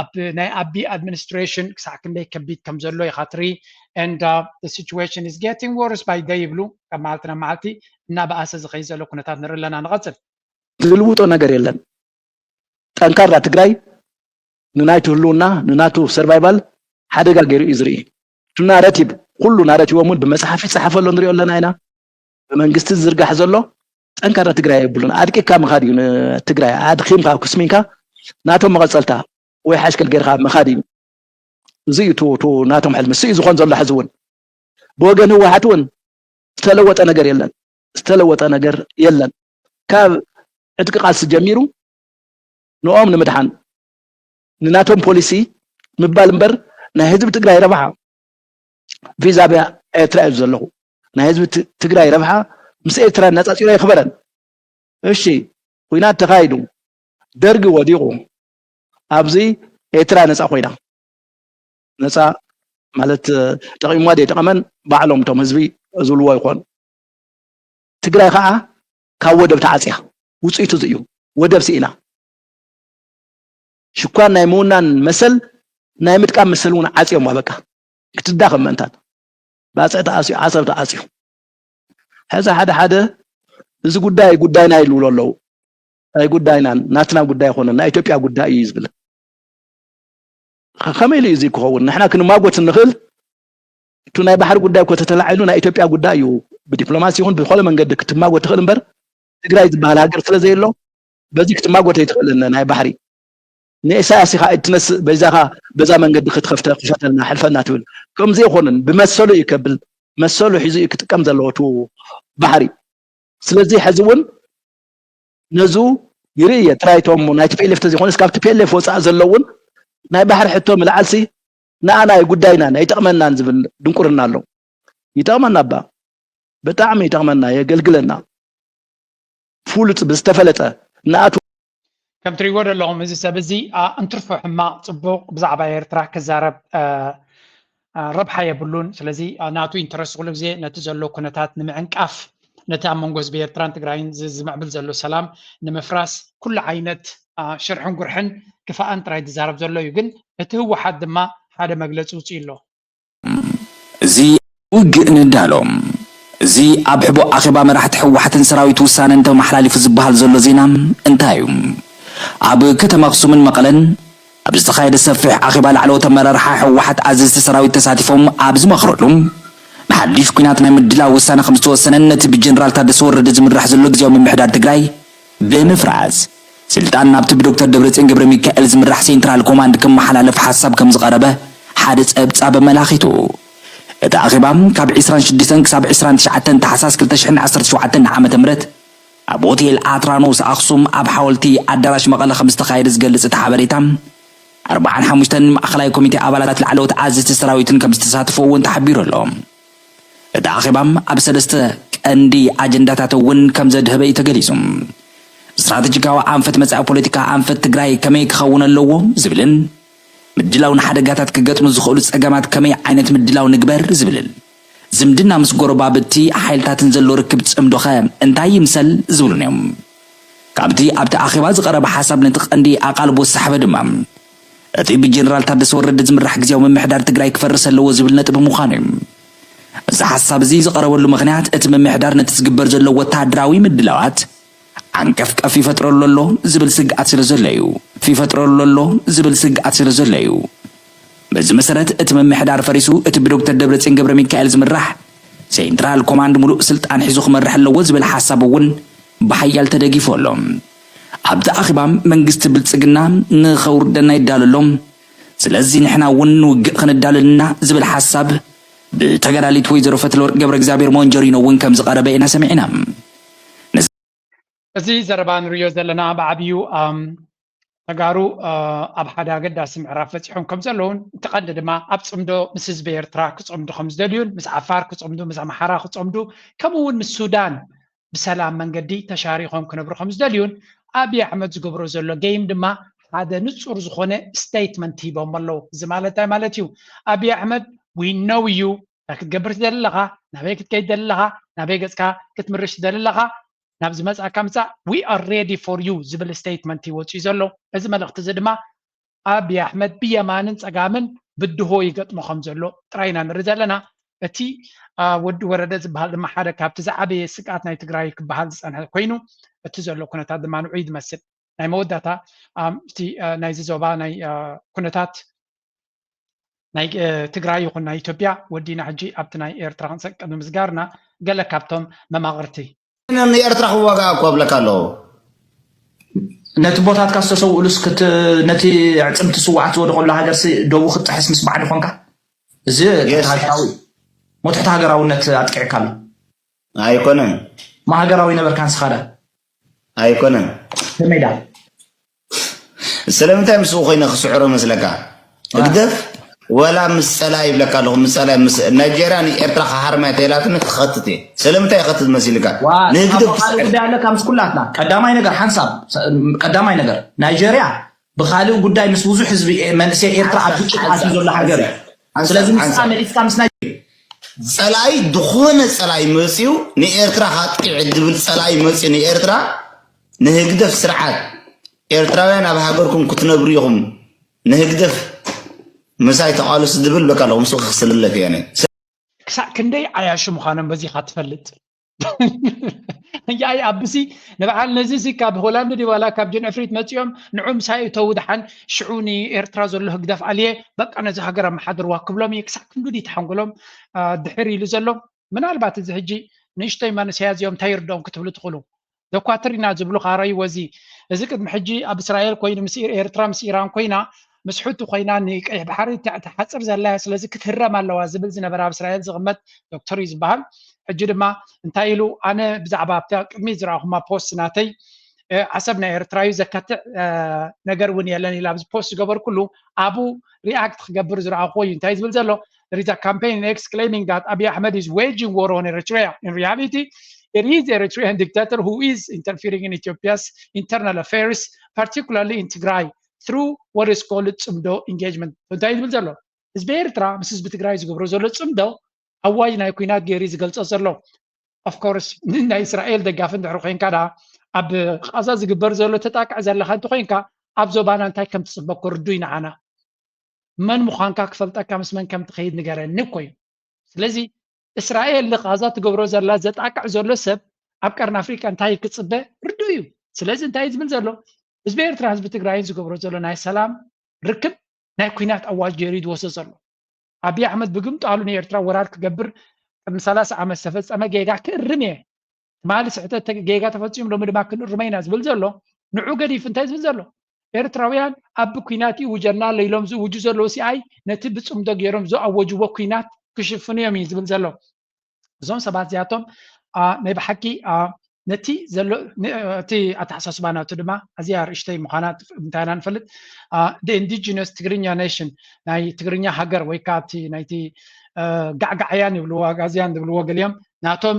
ኣብ ናይ ኣቢ ኣድሚኒስትሬሽን ክሳዕ ክንደይ ከቢድ ከም ዘሎ ኢኻ ትርኢ። And situation is getting worse by day ይብሉ። ካብ መዓልቲ ናብ መዓልቲ እናበኣሰ ዝኸይድ ዘሎ ኩነታት ንርኢ ኣለና። ንቐፅል። ዝልውጦ ነገር የለን። ጠንካራ ትግራይ ንናይቱ ህልውና ንናቱ ሰርቫይቫል ሓደጋ ገይሩ እዩ ዝርኢ። እቲ ናረቲቭ ኩሉ ናረቲቭ እውን ብመፅሓፍ ይፀሓፈ ኣሎ ንሪኦ ኣለና ኢና። ብመንግስቲ ዝዝርጋሕ ዘሎ ጠንካራ ትግራይ የብሉን። ኣድቂካ ምኻድ እዩ ንትግራይ ኣድኺምካ ኩስሚንካ ናቶም መቐፀልታ ወይ ሓሽከል ገይርካ ምኻድ እዩ። እዚ እዩ ቱ ናቶም ሕልሚ። እዚ እዩ ዝኾን ዘሎ ሕዚ እውን ብወገን ህወሓት እውን ዝተለወጠ ነገር የለን። ዝተለወጠ ነገር የለን። ካብ ዕጥቂ ቃልሲ ጀሚሩ ንኦም ንምድሓን ንናቶም ፖሊሲ ምባል እምበር ናይ ህዝቢ ትግራይ ረብሓ ቪዛብያ ኤርትራ እዩ ዘለኹ። ናይ ህዝቢ ትግራይ ረብሓ ምስ ኤርትራ እናፃፂሮ ኣይክበረን። እሺ ኩናት ተኻይዱ ደርጊ ወዲቑ ኣብዚ ኤርትራ ነፃ ኮይና ነፃ ማለት ጠቒምዋ ደይጠቐመን ባዕሎም እቶም ህዝቢ ዝብልዎ ይኾኑ። ትግራይ ከዓ ካብ ወደብ ተዓፅያ ውፅኢቱ እዚ እዩ። ወደብ ስኢና ሽኳን ናይ ምውናን መሰል ናይ ምጥቃም መሰል እውን ዓፅዮማ በቃ ክትዳኸም ምእንታን ባፅዕ ተኣስዩ ዓሰብ ተኣስዩ ሕዚ ሓደ ሓደ እዚ ጉዳይ ጉዳይና ይልብሉ ኣለዉ። ናይ ጉዳይናን ናትና ጉዳይ ኣይኮነን ናይ ኢትዮጵያ ጉዳይ እዩ ዝብል ከመይ ኢሉ እዩ እዚ ክኸውን? ንሕና ክንማጎት እንኽእል እቱ ናይ ባሕሪ ጉዳይ እኮ ተተላዒሉ ናይ ኢትዮጵያ ጉዳይ እዩ። ብዲፕሎማሲ ይኹን ብዝኾነ መንገዲ ክትማጎት ትኽእል እምበር ትግራይ ዝበሃል ሃገር ስለ ዘየሎ በዚ ክትማጎት ኣይትኽእልን ናይ ባሕሪ። ንኢሳያስ ኢኻ ኢድ ትነስእ በይዛኻ በዛ መንገዲ ክትኸፍተ ክፈተልና ሕልፈና ትብል ከምዚ ኣይኮነን። ብመሰሉ እዩ ከብል መሰሉ ሒዙ እዩ ክጥቀም ዘለዎ እቱ ባሕሪ። ስለዚ ሕዚ እውን ነዙ ይርኢ እየ ጥራይ እቶም ናይ ቲፒኤልኤፍ ተዘይኮነስ ካብ ቲፒኤልኤፍ ወፃእ ዘለውን ናይ ባሕሪ ሕቶ ምልዓልሲ ንኣና ጉዳይናን ኣይጠቕመናን ዝብል ድንቁርና ኣሎ። ይጠቕመና እባ ብጣዕሚ ይጠቕመና የገልግለና ፍሉጥ ብዝተፈለጠ ንኣቱ ከም ትሪእዎ ዘለኹም እዚ ሰብ እዚ እንትርፎ ሕማቕ ፅቡቕ ብዛዕባ ኤርትራ ክዛረብ ረብሓ የብሉን። ስለዚ ናቱ ኢንተረስት ኩሉ ግዜ ነቲ ዘሎ ኩነታት ንምዕንቃፍ ነቲ ኣብ መንጎ ህዝቢ ኤርትራን ትግራይን ዝምዕብል ዘሎ ሰላም ንምፍራስ ኩሉ ዓይነት ሽርሕን ጉርሕን ክፋኣን ጥራይ ዝዛረብ ዘሎ እዩ። ግን እቲ ህወሓት ድማ ሓደ መግለፂ ውፅኡ ኣሎ። እዚ ውግእ ንዳሎ። እዚ ኣብ ሕቡእ ኣኼባ መራሕቲ ህወሓትን ሰራዊት ውሳነ እንተመሓላሊፉ ዝበሃል ዘሎ ዜና እንታይ እዩ? ኣብ ከተማ ኣኽሱምን መቐለን ኣብ ዝተኻየደ ሰፊሕ ኣኼባ ላዕለዎት ኣመራርሓ ህወሓት ኣዘዝቲ ሰራዊት ተሳቲፎም ኣብ ዝመኽረሉ ንሓድሽ ኲናት ናይ ምድላው ውሳነ ከም ዝተወሰነን ነቲ ብጀነራል ታደሰ ወረደ ዝምራሕ ዘሎ ግዜያዊ ምምሕዳር ትግራይ ብምፍራስ ስልጣን ናብቲ ብዶክተር ደብረፅዮን ገብረ ሚካኤል ዝምራሕ ሴንትራል ኮማንድ ክመሓላለፍ ሓሳብ ከም ዝቐረበ ሓደ ፀብፃብ ኣመላኺቱ። እቲ ኣኼባ ካብ ዕስራን ሽዱሽተን ክሳብ ዕስራን ትሽዓተን ታሕሳስ ክልተ ሽሕን ዓሰርተ ሸውዓተን ዓመተ ምህረት ኣብ ሆቴል ኣትራኖስ ኣኽሱም ኣብ ሓወልቲ ኣዳራሽ መቐለ ከም ዝተኻየደ ዝገልጽ እቲ ሓበሬታ ኣርባዓን ሓሙሽተን ማእኸላይ ኮሚቴ ኣባላት ላዕለዎት ኣዘዝቲ ሰራዊትን ከም ዝተሳተፉ እውን ተሓቢሩ ኣሎ። እቲ ኣኼባ ኣብ ሰለስተ ቀንዲ ኣጀንዳታት እውን ከም ዘድህበ እዩ ተገሊጹ። ስትራተጂካዊ ኣንፈት መጻኢ ፖለቲካ ኣንፈት ትግራይ ከመይ ክኸውን ኣለዎ ዝብልን ምድላው ንሓደጋታት ክገጥሙ ዝኽእሉ ጸገማት ከመይ ዓይነት ምድላው ንግበር ዝብልን ዝምድና ምስ ጎረባብቲ ሓይልታትን ዘሎ ርክብ ጽምዶኸ እንታይ ይምሰል ዝብሉን እዮም። ካብቲ ኣብቲ ኣኼባ ዝቐረበ ሓሳብ ነቲ ቀንዲ ኣቓልቦ ዝሰሓበ ድማ እቲ ብጀነራል ታደሰ ወረደ ዝምራሕ ግዝያዊ ምምሕዳር ትግራይ ክፈርስ ኣለዎ ዝብል ነጥቢ ምዃኑ እዩ። እዚ ሓሳብ እዚ ዝቐረበሉ ምኽንያት እቲ ምምሕዳር ነቲ ዝግበር ዘሎ ወታደራዊ ምድላዋት ዓንቀፍቀፍ ይፈጥረሉ ኣሎ ዝብል ስግኣት ስለ ዘሎ እዩ። ይፈጥረሉ ኣሎ ዝብል ስግኣት ስለ ዘሎ እዩ። በዚ መሰረት እቲ ምምሕዳር ፈሪሱ እቲ ብዶክተር ደብረፅዮን ገብረ ሚካኤል ዝምራሕ ሴንትራል ኮማንድ ሙሉእ ስልጣን ሒዙ ክመርሕ ኣለዎ ዝብል ሓሳብ እውን ብሓያል ተደጊፉ ኣሎ። ኣብቲ ኣኼባ መንግስቲ ብልፅግና ንኸውርደና ይዳሎ ኣሎ። ስለዚ ንሕና እውን ንውግእ ክንዳለልና ዝብል ሓሳብ ብተጋዳሊት ወይዘሮ ፈትለወርቅ ገብረ እግዚኣብሔር ሞንጀሪኖ እውን ከም ዝቐረበ ኢና ሰሚዕና። እዚ ዘረባ ንሪኦ ዘለና ብዓብዩ ተጋሩ ኣብ ሓደ ኣገዳሲ ምዕራፍ በፂሖም ከም ዘለውን እቲ ቀንዲ ድማ ኣብ ፅምዶ ምስ ህዝቢ ኤርትራ ክፀምዱ ከም ዝደልዩን ምስ ዓፋር ክፀምዱ ምስ ኣምሓራ ክፀምዱ ከምኡ እውን ምስ ሱዳን ብሰላም መንገዲ ተሻሪኾም ክነብሩ ከም ዝደልዩን ኣብይ ኣሕመድ ዝገብሮ ዘሎ game ድማ ሓደ ንፁር ዝኾነ statement ሂቦም ኣለዉ። እዚ ማለት እንታይ ማለት እዩ? ኣብይ ኣሕመድ we know you እንታይ ክትገብር ትደሊ ኣለኻ? ናበይ ክትከይድ ትደሊ ኣለኻ? ናበይ ገፅካ ክትምርሽ ትደሊ ኣለኻ? ናብ ዝመፅኣካ ምፃእ we are ready for you ዝብል statement እዩ ወፂኡ ዘሎ። እዚ መልእኽቲ እዚ ድማ ኣብይ ኣሕመድ ብየማንን ፀጋምን ብድሆ ይገጥሞ ከም ዘሎ ጥራይ ኢና ንርኢ ዘለና። እቲ ወዲ ወረደ ዝበሃል ድማ ሓደ ካብቲ ዝዓበየ ስግኣት ናይ ትግራይ ክበሃል ዝፀንሐ ኮይኑ እቲ ዘሎ ኩነታት ድማ ንዑ እዩ ዝመስል። ናይ መወዳእታ እቲ ናይዚ ዞባ ናይ ኩነታት ናይ ትግራይ ይኹን ናይ ኢትዮጵያ ወዲና ሕጂ ኣብቲ ናይ ኤርትራ ክንሰቅል ንምስጋርና ገለ ካብቶም መማቕርቲ ንኤርትራ ክዋጋእ እኮ ኣብለካ ኣለዉ። ነቲ ቦታትካ ዝተሰውእሉስ ነቲ ዕፅምቲ ስዋዓት ዝወደቀሉ ሃገርሲ ደቡ ክትጥሕስ ምስ ባዕዲ ኮንካ እዚ ሞትሕቲ ሃገራውነት ኣጥቂዕካ ኣሎ። ኣይኮነን ማሃገራዊ ነበርካ ንስኻ ዳ ኣይኮነን ከመይ ዳ ስለምንታይ ምስኡ ኮይነ ክስዕሮ መስለካ ህግደፍ ወላ ምስ ፀላ ይብለካ ኣለኹ ምስ ፀላ ምስ ናይጀርያ ንኤርትራ ክሃርማ ተይላትኒ ክኸትት እየ ስለምንታይ ይኸትት መሲልካ ንህግደፍ ጉዳይ ኣለካ ምስ ኩላትና ቀዳማይ ነገር ሓንሳብ ቀዳማይ ነገር ናይጀርያ ብካልእ ጉዳይ ምስ ብዙሕ ህዝቢ መንእሰይ ኤርትራ ኣብ ግጭት ኣትዩ ዘሎ ሃገር እዩ ስለዚ ምስኣ መሊስካ ምስ ናይ ፀላኢ ዝኾነ ፀላኢ መፅዩ ንኤርትራ ካጥቂዕ ድብል ፀላኢ መፅዩ ንኤርትራ ንህግደፍ ስርዓት ኤርትራውያን ኣብ ሃገርኩም ክትነብሩ ኢኹም ንህግደፍ ምሳይ ተቓለሱ ድብል በቃ ኣለኹ ምስኡ ክስልለፍ እየ ኣነ። ክሳዕ ክንደይ ዓያሹ ምዃኖም በዚኻ ትፈልጥ። ያይ ኣብሲ ንበዓል ነዚ ሲ ካብ ሆላንድ ድዩ ዋላ ካብ ጅን ዕፍሪት መፂኦም ንዑ ምሳይ እተው ድሓን ሽዑ ንኤርትራ ዘሎ ህግደፍ ኣልየ በቃ ነዚ ሃገር ኣመሓድርዋ ክብሎም እየ ክሳዕ ክንዱ ድዩ ተሓንጎሎም ድሕር ኢሉ ዘሎ ምናልባት እዚ ሕጂ ንእሽተይ መንእሰያት እዚኦም እንታይ ይርድኦም ክትብሉ ትኽእሉ። ደኳትር ኢና ዝብሉ ካረይዎ እዚ እዚ ቅድሚ ሕጂ ኣብ እስራኤል ኮይኑ ምስ ኤርትራ ምስ ኢራን ኮይና ምስ ሑቲ ኮይና ንቀይሕ ባሕሪ ትሓፅር ዘላ እያ ስለዚ ክትህረም ኣለዋ ዝብል ዝነበረ ኣብ እስራኤል ዝቕመጥ ዶክተር እዩ ዝበሃል። ሕጂ ድማ እንታይ ኢሉ ኣነ ብዛዕባ ኣብታ ቅድሚት ዝረኣኹማ ፖስት ናተይ ዓሰብ ናይ ኤርትራ እዩ ዘካትዕ ነገር እውን የለን ኢለ ኣብዚ ፖስት ዝገበርኩሉ ኣብኡ ሪኣክት ክገብር ዝረኣኹዎ እዩ እንታይ ዝብል ዘሎ There is a campaign in X claiming that Abiy Ahmed is waging war on Eritrea. In reality, it is the Eritrean dictator who is interfering in Ethiopia's internal affairs, particularly in Tigray, through what is called ጽምዶ engagement. እንታይ ዝብል ዘሎ ህዝቢ ኤርትራ ምስ ህዝቢ ትግራይ ዝገብሮ ዘሎ ጽምዶ ኣዋጅ ናይ ኩናት ገይሩ ዝገልጾ ዘሎ of course ናይ እስራኤል ደጋፊ እንድሕር ኮይንካ ዳ ኣብ ቃዛ ዝግበር ዘሎ ተጣቅዕ ዘለካ እንተኮይንካ ኣብ ዞባና እንታይ ከም ትፅበ ክርዱ ኢና ዓና መን ምዃንካ ክፈልጠካ ምስ መን ከም ትኸይድ ንገረኒ እኮ እዩ። ስለዚ እስራኤል ንቓዛ ትገብሮ ዘላ ዘጣቅዕ ዘሎ ሰብ ኣብ ቀርኒ ኣፍሪቃ እንታይ ክጽበ ርዱእ እዩ። ስለዚ እንታይ እዩ ዝብል ዘሎ ህዝቢ ኤርትራ ህዝቢ ትግራይን ዝገብሮ ዘሎ ናይ ሰላም ርክብ ናይ ኩናት ኣዋጅ ገይሩ እዩ ዝወስዶ ዘሎ። ኣብይ ኣሕመድ ብግምጣሉ ንኤርትራ ወራር ክገብር ቅድሚ ሰላሳ ዓመት ዝተፈጸመ ጌጋ ክእርም እየ ትማሊ ስሕተት ጌጋ ተፈጺሙ ሎሚ ድማ ክንእርመ ኢና ዝብል ዘሎ ንዑ ገዲፍ እንታይ ዝብል ዘሎ ኤርትራውያን ኣብ ኩናት ይውጀና ኣሎ ኢሎም ዝውጁ ዘለዉ ሲኣይ ነቲ ብጽምዶ ገይሮም ዝኣወጅዎ ኩናት ክሽፍኑ እዮም እዩ ዝብል ዘሎ እዞም ሰባት እዚኣቶም ናይ ብሓቂ ነቲ ዘሎ እቲ ኣተሓሳስባ ናቱ ድማ ኣዝያ ርሽተይ ምዃና እንታይ ኢና ንፈልጥ the indigenous ትግርኛ nation ናይ ትግርኛ ሃገር ወይ ከዓ ኣብቲ ናይቲ ጋዕጋዕያን ይብልዎ ኣጋዝያን ዝብልዎ ገሊኦም ናቶም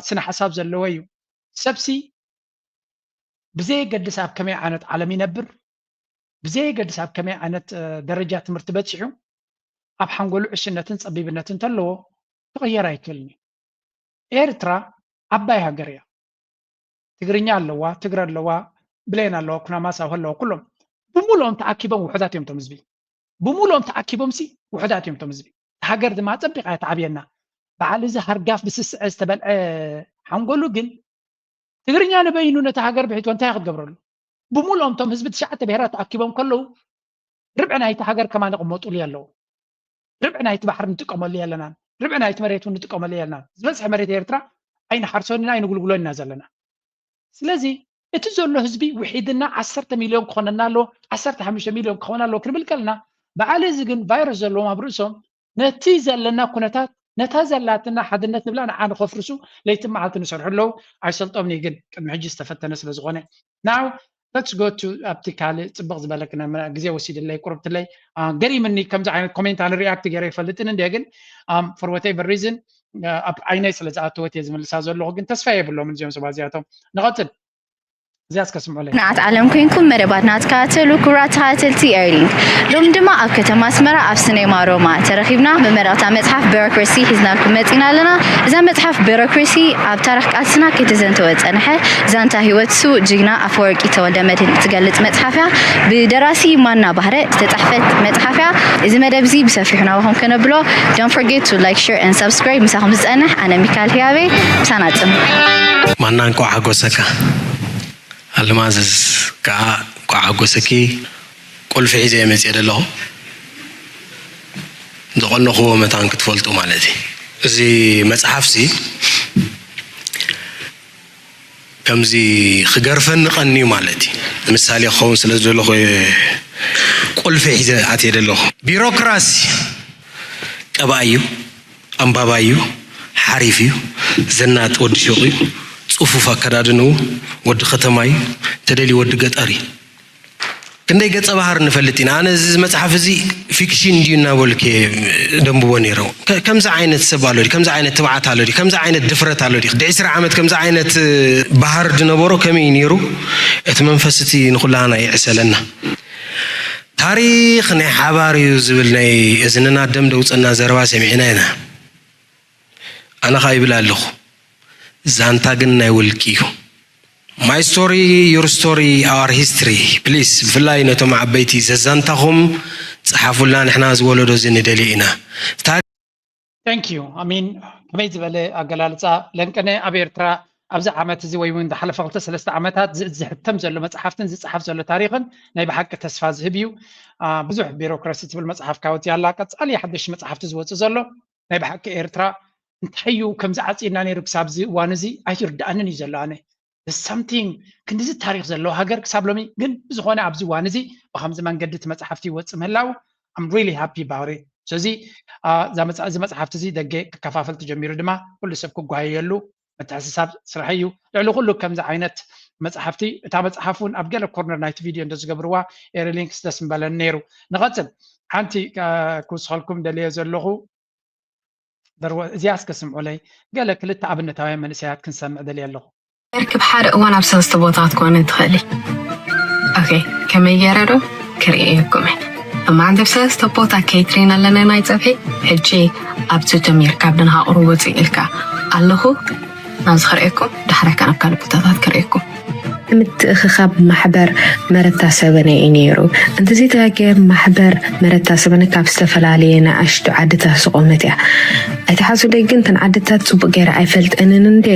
ስነ ሓሳብ ዘለዎ እዩ። ሰብሲ ብዘየገድስ ኣብ ከመይ ዓይነት ዓለም ይነብር፣ ብዘየገድስ ኣብ ከመይ ዓይነት ደረጃ ትምህርቲ በፂሑ፣ ኣብ ሓንጎሉ ዕሽነትን ፀቢብነትን እንተለዎ ክቕየር ኣይክእልን እዩ። ኤርትራ ዓባይ ሃገር እያ። ትግርኛ ኣለዋ፣ ትግረ ኣለዋ፣ ብሌን ኣለዋ፣ ኩናማ ሳሆ ኣለዋ። ኩሎም ብምሉኦም ተኣኪቦም ውሑዳት እዮም እቶም ህዝቢ። ብምሉኦም ተኣኪቦም ሲ ውሑዳት እዮም እቶም ህዝቢ። ሃገር ድማ ኣጸቢቓ እያ ተዓብየና። በዓል እዚ ሃርጋፍ ብስስዐ ዝተበልዐ ሓንጎሉ ግን ትግርኛ ንበይኑ ነቲ ሃገር ብሒትዎ እንታይ ክትገብረሉ? ብምሉኦም እቶም ህዝቢ ትሽዓተ ብሄራት ተኣኪቦም ከለዉ ርብዒ ናይቲ ሃገር ከማን ይቕመጡሉ ኣለዉ። ርብዒ ናይቲ ባሕሪ ንጥቀመሉ የለናን። ርብዒ ናይቲ መሬት እውን ንጥቀመሉ የለናን። ዝበዝሐ መሬት ኤርትራ ኣይንሓርሶን ኢና፣ ኣይንጉልጉሎን ኢና ዘለና። ስለዚ እቲ ዘሎ ህዝቢ ውሒድና ዓሰርተ ሚልዮን ክኾነና ኣለዎ፣ ዓሰርተ ሓሙሽተ ሚልዮን ክኾን ኣለዎ ክንብል ከለና፣ በዓል እዚ ግን ቫይረስ ዘለዎም ኣብ ርእሶም ነቲ ዘለና ኩነታት፣ ነታ ዘላትና ሓድነት ንብላ ንዓ ንኸፍርሱ ለይትን መዓልትን ይሰርሑ ኣለዉ። ኣይሰልጦምን እዩ ግን ቅድሚ ሕጂ ዝተፈተነ ስለ ዝኾነ። Now let's go to ኣብቲ ካልእ ጽብቕ ዝበለ ግዜ ወሲድለይ ቁርብትለይ ገሪምኒ። ከምዚ ዓይነት ኮሜንት ኣነ ሪኣክት ገይረ ይፈልጥን እንደ ግን for whatever reason ኣብ ዓይነይ ስለ ዝኣተወት እየ ዝምልሳ ዘለኹ። ግን ተስፋ የብሎምን እዚኦም ሰባት እዚኣቶም። ንቐጽል። እዚኣ እስከ ስምዑለይ። ናዓት ዓለም ኮይንኩም መደባትና ትከታተሉ ክቡራት ተኸታተልቲ ኤርሊንክ። ሎሚ ድማ ኣብ ከተማ ኣስመራ ኣብ ስኔማ ሮማ ተረኺብና መመረቕታ መጽሓፍ ቢሮክራሲ ሒዝናልኩም መጺና ኣለና። እዛ መጽሓፍ ቢሮክራሲ ኣብ ታሪኽ ቃልስና ከይተዘንተወ ዝጸንሐ ዛንታ ህይወት ስዉእ ጅግና ኣፈወርቂ ተወልደ መድህን እትገልጽ መጽሓፍ እያ። ብደራሲ ማና ባህረ ዝተጻሕፈት መጽሓፍ እያ። እዚ መደብ እዚ ብሰፊሑ ናባኹም ከነብሎ don't forget to like, share and subscribe። ምሳኹም ዝጸንሕ ኣነ ሚካል ህያቤ። ምሳና ጽኑ። ማና እንኳዕ ሓጎሰካ። ኣልማዝ ከዓ እንኳዕ ሓጎሰኪ። ቁልፊ ሒዘ እየ መፅየ ዘለኹ። ዝቐነኽዎ መታን ክትፈልጡ ማለት እዩ። እዚ መፅሓፍሲ ከምዚ ክገርፈኒ ቀንዩ ማለት እዩ። ንምሳሌ ክኸውን ስለ ዝደለኹ እየ ቁልፊ ሒዘ ኣትየ ዘለኹ። ቢሮክራሲ ቀባእ እዩ፣ ኣንባባይ እዩ፣ ሓሪፍ እዩ፣ ዘናጥ ወዲ ሹቕ እዩ፣ ጽፉፍ ኣከዳድንኡ ወዲ ከተማ እዩ፣ ተደልዩ ወዲ ገጠር እዩ። ክንደይ ገጸ ባህር ንፈልጥ ኢና። ኣነ እዚ መጽሓፍ እዚ ፊክሽን ድዩ እናበልኩ እየ ደንብቦ ነይረ። ከ-፣ ከምዚ ዓይነት ሰብ ኣሎ ድዩ? ከምዚ ዓይነት ትብዓት ኣሎ ድዩ? ከምዚ ዓይነት ድፍረት ኣሎ ድዩ? ድሕሪ ዕስራ ዓመት ከምዚ ዓይነት ባህር ዝነበሮ ከመይ እዩ ነይሩ? እቲ መንፈስ እቲ ንኹላህና ይዕሰለና። ታሪኽ ናይ ሓባር እዩ ዝብል ናይ እዝንና ደም ደውፀና ዘረባ ሰሚዕና ኢና። ኣነ ኸኣ ይብል ኣለኹ፣ ዛንታ ግን ናይ ውልቂ እዩ። My story, your story, our history. Please፣ ብፍላይ ነቶም ዓበይቲ ዘዛንታኹም ጸሓፉልና፣ ንሕና ዝወለዶ እዚ ንደልዮ ኢና። ታሪኽ Thank you። I mean፣ ከመይ ዝበለ ኣገላልጻ። ለንቅነ ኣብ ኤርትራ ኣብዚ ዓመት እዚ ወይ እውን ዝሓለፈ ክልተ ሰለስተ ዓመታት ዝ-፣ ዝሕተም ዘሎ መጽሓፍትን ዝጸሓፍ ዘሎ ታሪኽን ናይ ብሓቂ ተስፋ ዝህብ እዩ። አ፣ ብዙሕ ቢሮክራሲ ትብል መጽሓፍ ካወጽያ ኣላ። ቀጻሊ ሓደሽ መጽሓፍቲ ዝወጽእ ዘሎ ናይ ብሓቂ ኤርትራ እንታይ እዩ ከምዚ ዓጺና ነይሩ ክሳብ እዚ እዋን እዚ ኣይርድኣንን እዩ ዘሎ። ኣነ something ክንድዚ ታሪኽ ዘለዎ ሃገር ክሳብ ሎሚ ግን ብዝኾነ ኣብዚ እዋን እዚ ብኸምዚ መንገዲ እቲ መጽሓፍቲ ይወጽእ ምህላው I'm really happy about it። ስለዚ፣ አ፣ እዛ መጽ-፣ እዚ መጽሓፍቲ እዚ ደገ ክከፋፈል ተጀሚሩ ድማ ኩሉ ሰብ ክጓየየሉ ምትሕስሳብ ስራሕ እዩ። ልዕሊ ኩሉ ከምዚ ዓይነት መጽሓፍቲ፣ እታ መጽሓፍ እውን ኣብ ገለ ኮርነር ናይቲ ቪድዮ እንተ ዝገብርዋ ኤሪ ሊንክስ ደስ ምበለኒ ነይሩ። ንቐጽል። ሓንቲ፣ አ፣ ክውስኸልኩም ደልየ ዘለኹ በርወ-፣ እዚኣ እስከ ስምዑለይ። ገለ ክልተ ኣብነታውያን መንእሰያት ክንሰምዕ ደልየ ኣለኹ። ርክብ ሓደ እዋን ኣብ ሰለስተ ቦታ ክትኮነ ትኽእሊ። ኦኬ፣ ከመይ ገይረ ዶ ክርእየኩም እየ? እማን ኣብ ሰለስተ ቦታ ኬትሪን ኣለና ናይ ጸብሒ። ሕጂ ኣብዚ ጀሚርካ ብናሃቑሩ ውጽእ ኢልካ ኣለኹ። ናብዚ ክርእየኩም፣ ዳሕራይ ከኣ ናብ ካልእ ቦታታት ክርእየኩም። ምትእኽኻብ ማሕበር መረታ ሰበነ እዩ ነይሩ። እንተዘይተጋግየ ማሕበር መረታ ሰበነ ካብ ዝተፈላለየ ንኣሽቱ ዓድታት ዝቖመት እያ። ኣይትሓዙለይ ግን እተን ዓድታት ጽቡቕ ገይረ ኣይፈልጠንን እንዴ፣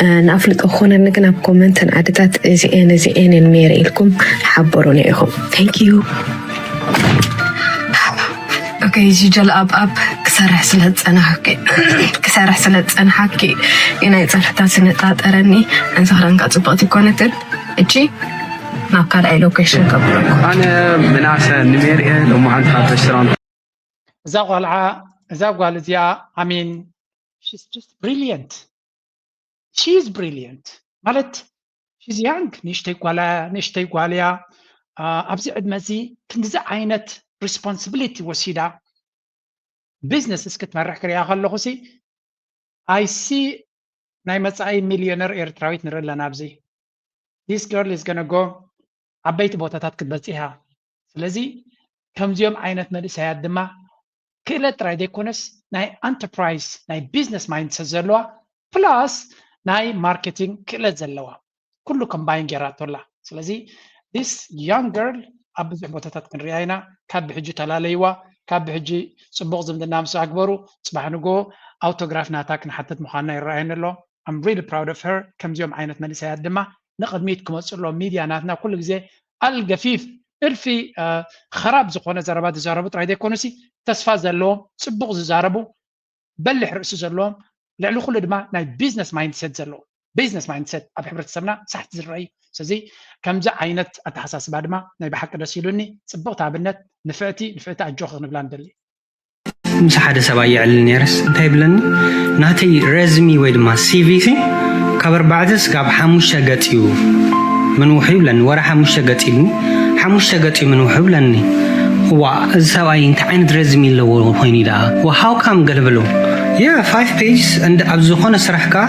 እ፣ ንኣፍልጦ ክኾነኒ ግን ኣብ ኮመንት እተን ዓድታት እዚኤን እዚኤን እየን ነይረ ኢልኩም ሓበሩኒ ኢኹም። Thank you። ኦኬ፣ ጂጀል ኣብ ኣብ ክሰርሕ ስለ ዝጸናሕኪ፣ ክሰርሕ ስለ ዝጸንሓኪ እዩ ናይ ጸፍሕታት ዝነጣጠረኒ። እንዚ ክዳንካ ጽብቕቲ ይኮነትን። እቺ ናብ ካልኣይ ሎኬሽን ከብረኩ። ኣነ ምናሰ ንሜር እየ፣ ሎማዓንቲ ካብ ሬስቶራንት። እዛ ጓልዓ፣ እዛ ጓል እዚኣ፣ I mean, she's just brilliant. She is brilliant። ማለት፣ she's young፣ ንእሽተይ ጓል፣ ንእሽተይ ጓል እያ። አ፣ ኣብዚ ዕድመ እዚ ክንድዚ ዓይነት ሪስፖንሲቢሊቲ ወሲዳ ቢዝነስ እስክትመርሕ ክሪኣ ከለኹ ሲ፣ I see ናይ መጻኢ ሚልዮነር ኤርትራዊት ንርኢ ኣለና ኣብዚ። This girl is gonna go ዓበይቲ ቦታታት ክትበጽሕ እያ። ስለዚ ከምዚኦም ዓይነት መንእሰያት ድማ ክእለት ጥራይ ዘይኮነስ ናይ ኢንተርፕራይዝ ናይ ቢዝነስ ማይንድሰት ዘለዋ ፕላስ ናይ ማርኬቲንግ ክእለት ዘለዋ ኩሉ ኮምባይን ጌራቶ ኣላ። ስለዚ this young girl ኣብ ብዙሕ ቦታታት ክንሪኣ ኢና። ካብ ብሕጂ ተላለይዋ፣ ካብ ብሕጂ ጽቡቕ ዝምድና ምስ ኣግበሩ ጽባሕ ንግሆ ኣውቶግራፍ ናታ ክንሓትት ምዃንና ይረኣየኒ ኣሎ። I'm really proud of her። ከምዚኦም ዓይነት መንእሰያት ድማ ንቕድሚት ክመጹ ኣለዎም። ሚድያ ናትና ኩሉ ግዜ ኣልገፊፍ እልፊ ኸራብ ዝኾነ ዘረባ ዝዛረቡ ጥራይ ዘይኮኑሲ ተስፋ ዘለዎም ጽቡቕ ዝዛረቡ በሊሕ ርእሲ ዘለዎም ልዕሊ ኩሉ ድማ ናይ ቢዝነስ ማይንድሰት ዘለዎም ቢዝነስ ማይንድሰት ኣብ ሕብረተሰብና ሳሕቲ ዝረኣዩ። ስለዚ ከምዚ ዓይነት ኣተሓሳስባ ድማ ናይ ብሓቂ ደስ ኢሉኒ። ጽብቕቲ ኣብነት ንፍዕቲ ንፍዕቲ ኣጆኺ ክንብላ ንደሊ። ምስ ሓደ ሰብኣይ የዕልል ነይረስ እንታይ ይብለኒ፣ ናተይ ረዝሚ ወይ ድማ ሲቪ ሲ ካብ ኣርባዕተ ስጋብ ሓሙሽተ ገጽ እዩ ምንውሑ ይብለኒ። ወረ ሓሙሽተ ገጽ ኢልኒ፣ ሓሙሽተ ገጽ እዩ ምንውሑ ይብለኒ። እዋ እዚ ሰብኣይ እንታይ ዓይነት ረዝሚ ኣለዎ ኮይኑ ደኣ ወሃው ካም ገለ ብለው ያ ፋይቭ ፔጅስ እንደ ኣብ ዝኾነ ስራሕ ከኣ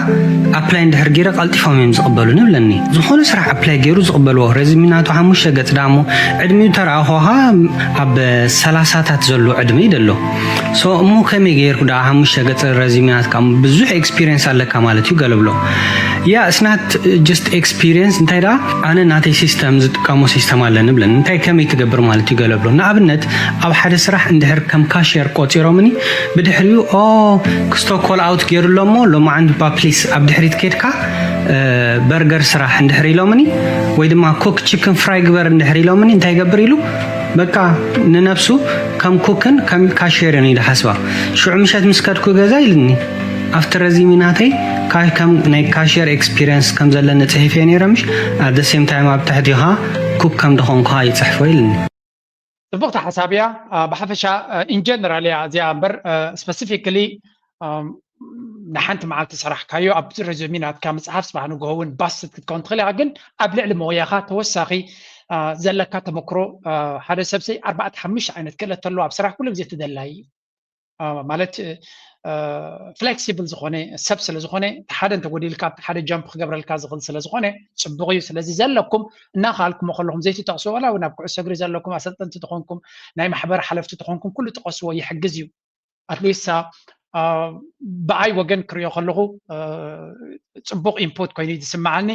ኣፕላይ እንድሕር ገይረ ቀልጢፎም እዮም ዝቕበሉኒ ይብለኒ። ዝኾነ ስራሕ ኣፕላይ ገይሩ ዝቕበልዎ ረዝሚ ናቱ ሓሙሽተ ገጽ ደኣ እሞ ዕድሚኡ ተረኣኹኻ ኣብ ሰላሳታት ዘሎ ዕድመ እዩ ዘሎ። ሶ እሞ ከመይ ገይርኩ ደኣ ሓሙሽተ ገጽ ረዝሚ ናትካ ብዙሕ ኤክስፒሪየንስ ኣለካ ማለት እዩ ገለ ብሎ ያ it's not just experience እንታይ ደኣ ኣነ ናተይ ሲስተም ዝጥቀሞ ሲስተም ኣለኒ ብለን እንታይ ከመይ ትገብር ማለት እዩ ገለ ብሎ ንኣብነት ኣብ ሓደ ስራሕ እንድሕር ከም ካሽየር ቆጺሮምኒ ብድሕሪኡ ኦ ክስቶ ኮል ኣውት ገይሩ ኣሎ እሞ ሎማዓንቲ ባ ፕሊስ ኣብ ድሕሪት ከድካ በርገር ስራሕ እንድሕር ኢሎምኒ ወይ ድማ ኮክ ቺክን ፍራይ ግበር እንድሕር ኢሎምኒ እንታይ ይገብር ኢሉ በቃ ንነብሱ ከም ኩክን ከም ካሽየርን እዩ ዝሓስባ ሽዑ ምሸት ምስ ከድኩ ገዛ ኢልኒ ኣብቲ ረዚሚ ናተይ ከም ናይ ካሽየር ኤክስፒሪየንስ ከም ዘለኒ ፅሒፈ ነይረ ምሽ at the same time ኣብ ትሕቲ ኻ ኩክ ከም ድኾንኩ ኻ ይፅሕፎ ኢልኒ ፅቡቕቲ ሓሳብ እያ ብሓፈሻ in general እያ እዚኣ እምበር specifically ንሓንቲ መዓልቲ ሰራሕካዮ ኣብ ሬዙሚ ናትካ ምፅሓፍ ፅባሕ ንግሆ እውን ባስት ክትከውን ትኽእል ኢኻ ግን ኣብ ልዕሊ መውያኻ ተወሳኺ ዘለካ ተመክሮ ሓደ ሰብሰይ ኣርባዕተ ሓሙሽተ ዓይነት ክእለት ተሎ ኣብ ስራሕ ኩሉ ግዜ ተደላይ እዩ ማለት ፍሌክሲብል ዝኾነ ሰብ ስለ ዝኾነ ሓደ እንተጎዲልካ ኣብቲ ሓደ ጃምፕ ክገብረልካ ዝኽእል ስለ ዝኾነ ፅቡቕ እዩ ስለዚ ዘለኩም እናኽኣልኩሞ ከለኹም ዘይትጠቕሱ ዋላ እውን ኣብ ኩዕሶ እግሪ ዘለኩም ኣሰልጠንቲ ትኾንኩም ናይ ማሕበር ሓለፍቲ ትኾንኩም ኩሉ ጥቐስዎ ይሕግዝ እዩ ኣትሊስት ብኣይ ወገን ክሪኦ ከለኹ ፅቡቕ ኢንፑት ኮይኑ ዝስምዓኒ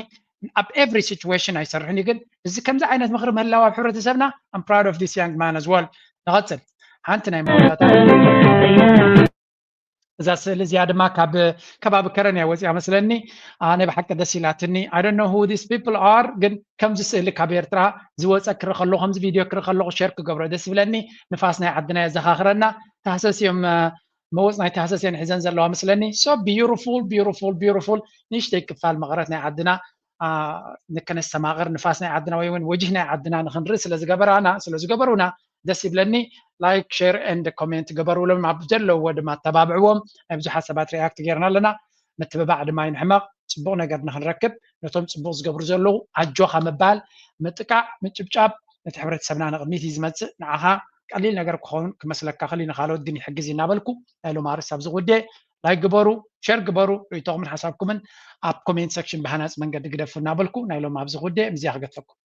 ኣብ ኤቭሪ ሲቹዌሽን ኣይሰርሕን እዩ ግን እዚ ከምዚ ዓይነት ምኽሪ ምህላው ኣብ ሕብረተሰብና I'm proud of this young man as well ንቐፅል ሓንቲ ናይ መወዳእታ እዛ ስእሊ እዚኣ ድማ ካብ ከባቢ ከረን እያ ወፂኣ መስለኒ ኣነ ብሓቂ ደስ ኢላትኒ I don't know who these people are ግን ከምዚ ስእሊ ካብ ኤርትራ ዝወፀ ክርኢ ከለኹ ከምዚ ቪድዮ ክርኢ ከለኹ ሸር ክገብሮ ደስ ይብለኒ ንፋስ ናይ ዓድና የዘኻኽረና ታህሰስ እዮም መወፅ ናይ ታህሰስ እየን ሒዘን ዘለዋ መስለኒ so beautiful beautiful beautiful ንእሽተይ ክፋል መቐረት ናይ ዓድና ንከነስተማቕር ንፋስ ናይ ዓድና ወይ እውን ወጅህ ናይ ዓድና ንክንርኢ ስለዝገበራና ስለዝገበሩና ደስ ይብለኒ like share and comment ገበሩሎም ኣብ ዘለውዎ ድማ ኣተባብዕዎም ናይ ብዙሓት ሰባት react ጌርና ኣለና ምትብባዕ ድማ ይንሕመቕ ፅቡቕ ነገር ንክንረክብ ነቶም ፅቡቕ ዝገብሩ ዘለዉ ኣጆኻ ምባል ምጥቃዕ ምጭብጫብ ነቲ ሕብረተሰብና ንቕድሚት እዩ ዝመፅእ ንዓኻ ቀሊል ነገር ክኸውን ክመስለካ ክእል ንካልኦት ግን ይሕግዝ እናበልኩ ናይ ሎም ኣርስ ኣብዚ ጉዴ ላይክ ግበሩ ሸር ግበሩ ርእይቶኹምን ሓሳብኩምን ኣብ ኮሜንት ሰክሽን ብሃናፂ መንገዲ ግደፉ እናበልኩ ናይ ሎም ኣብዚ ጉዴ ምዚያ ክገድፈኩም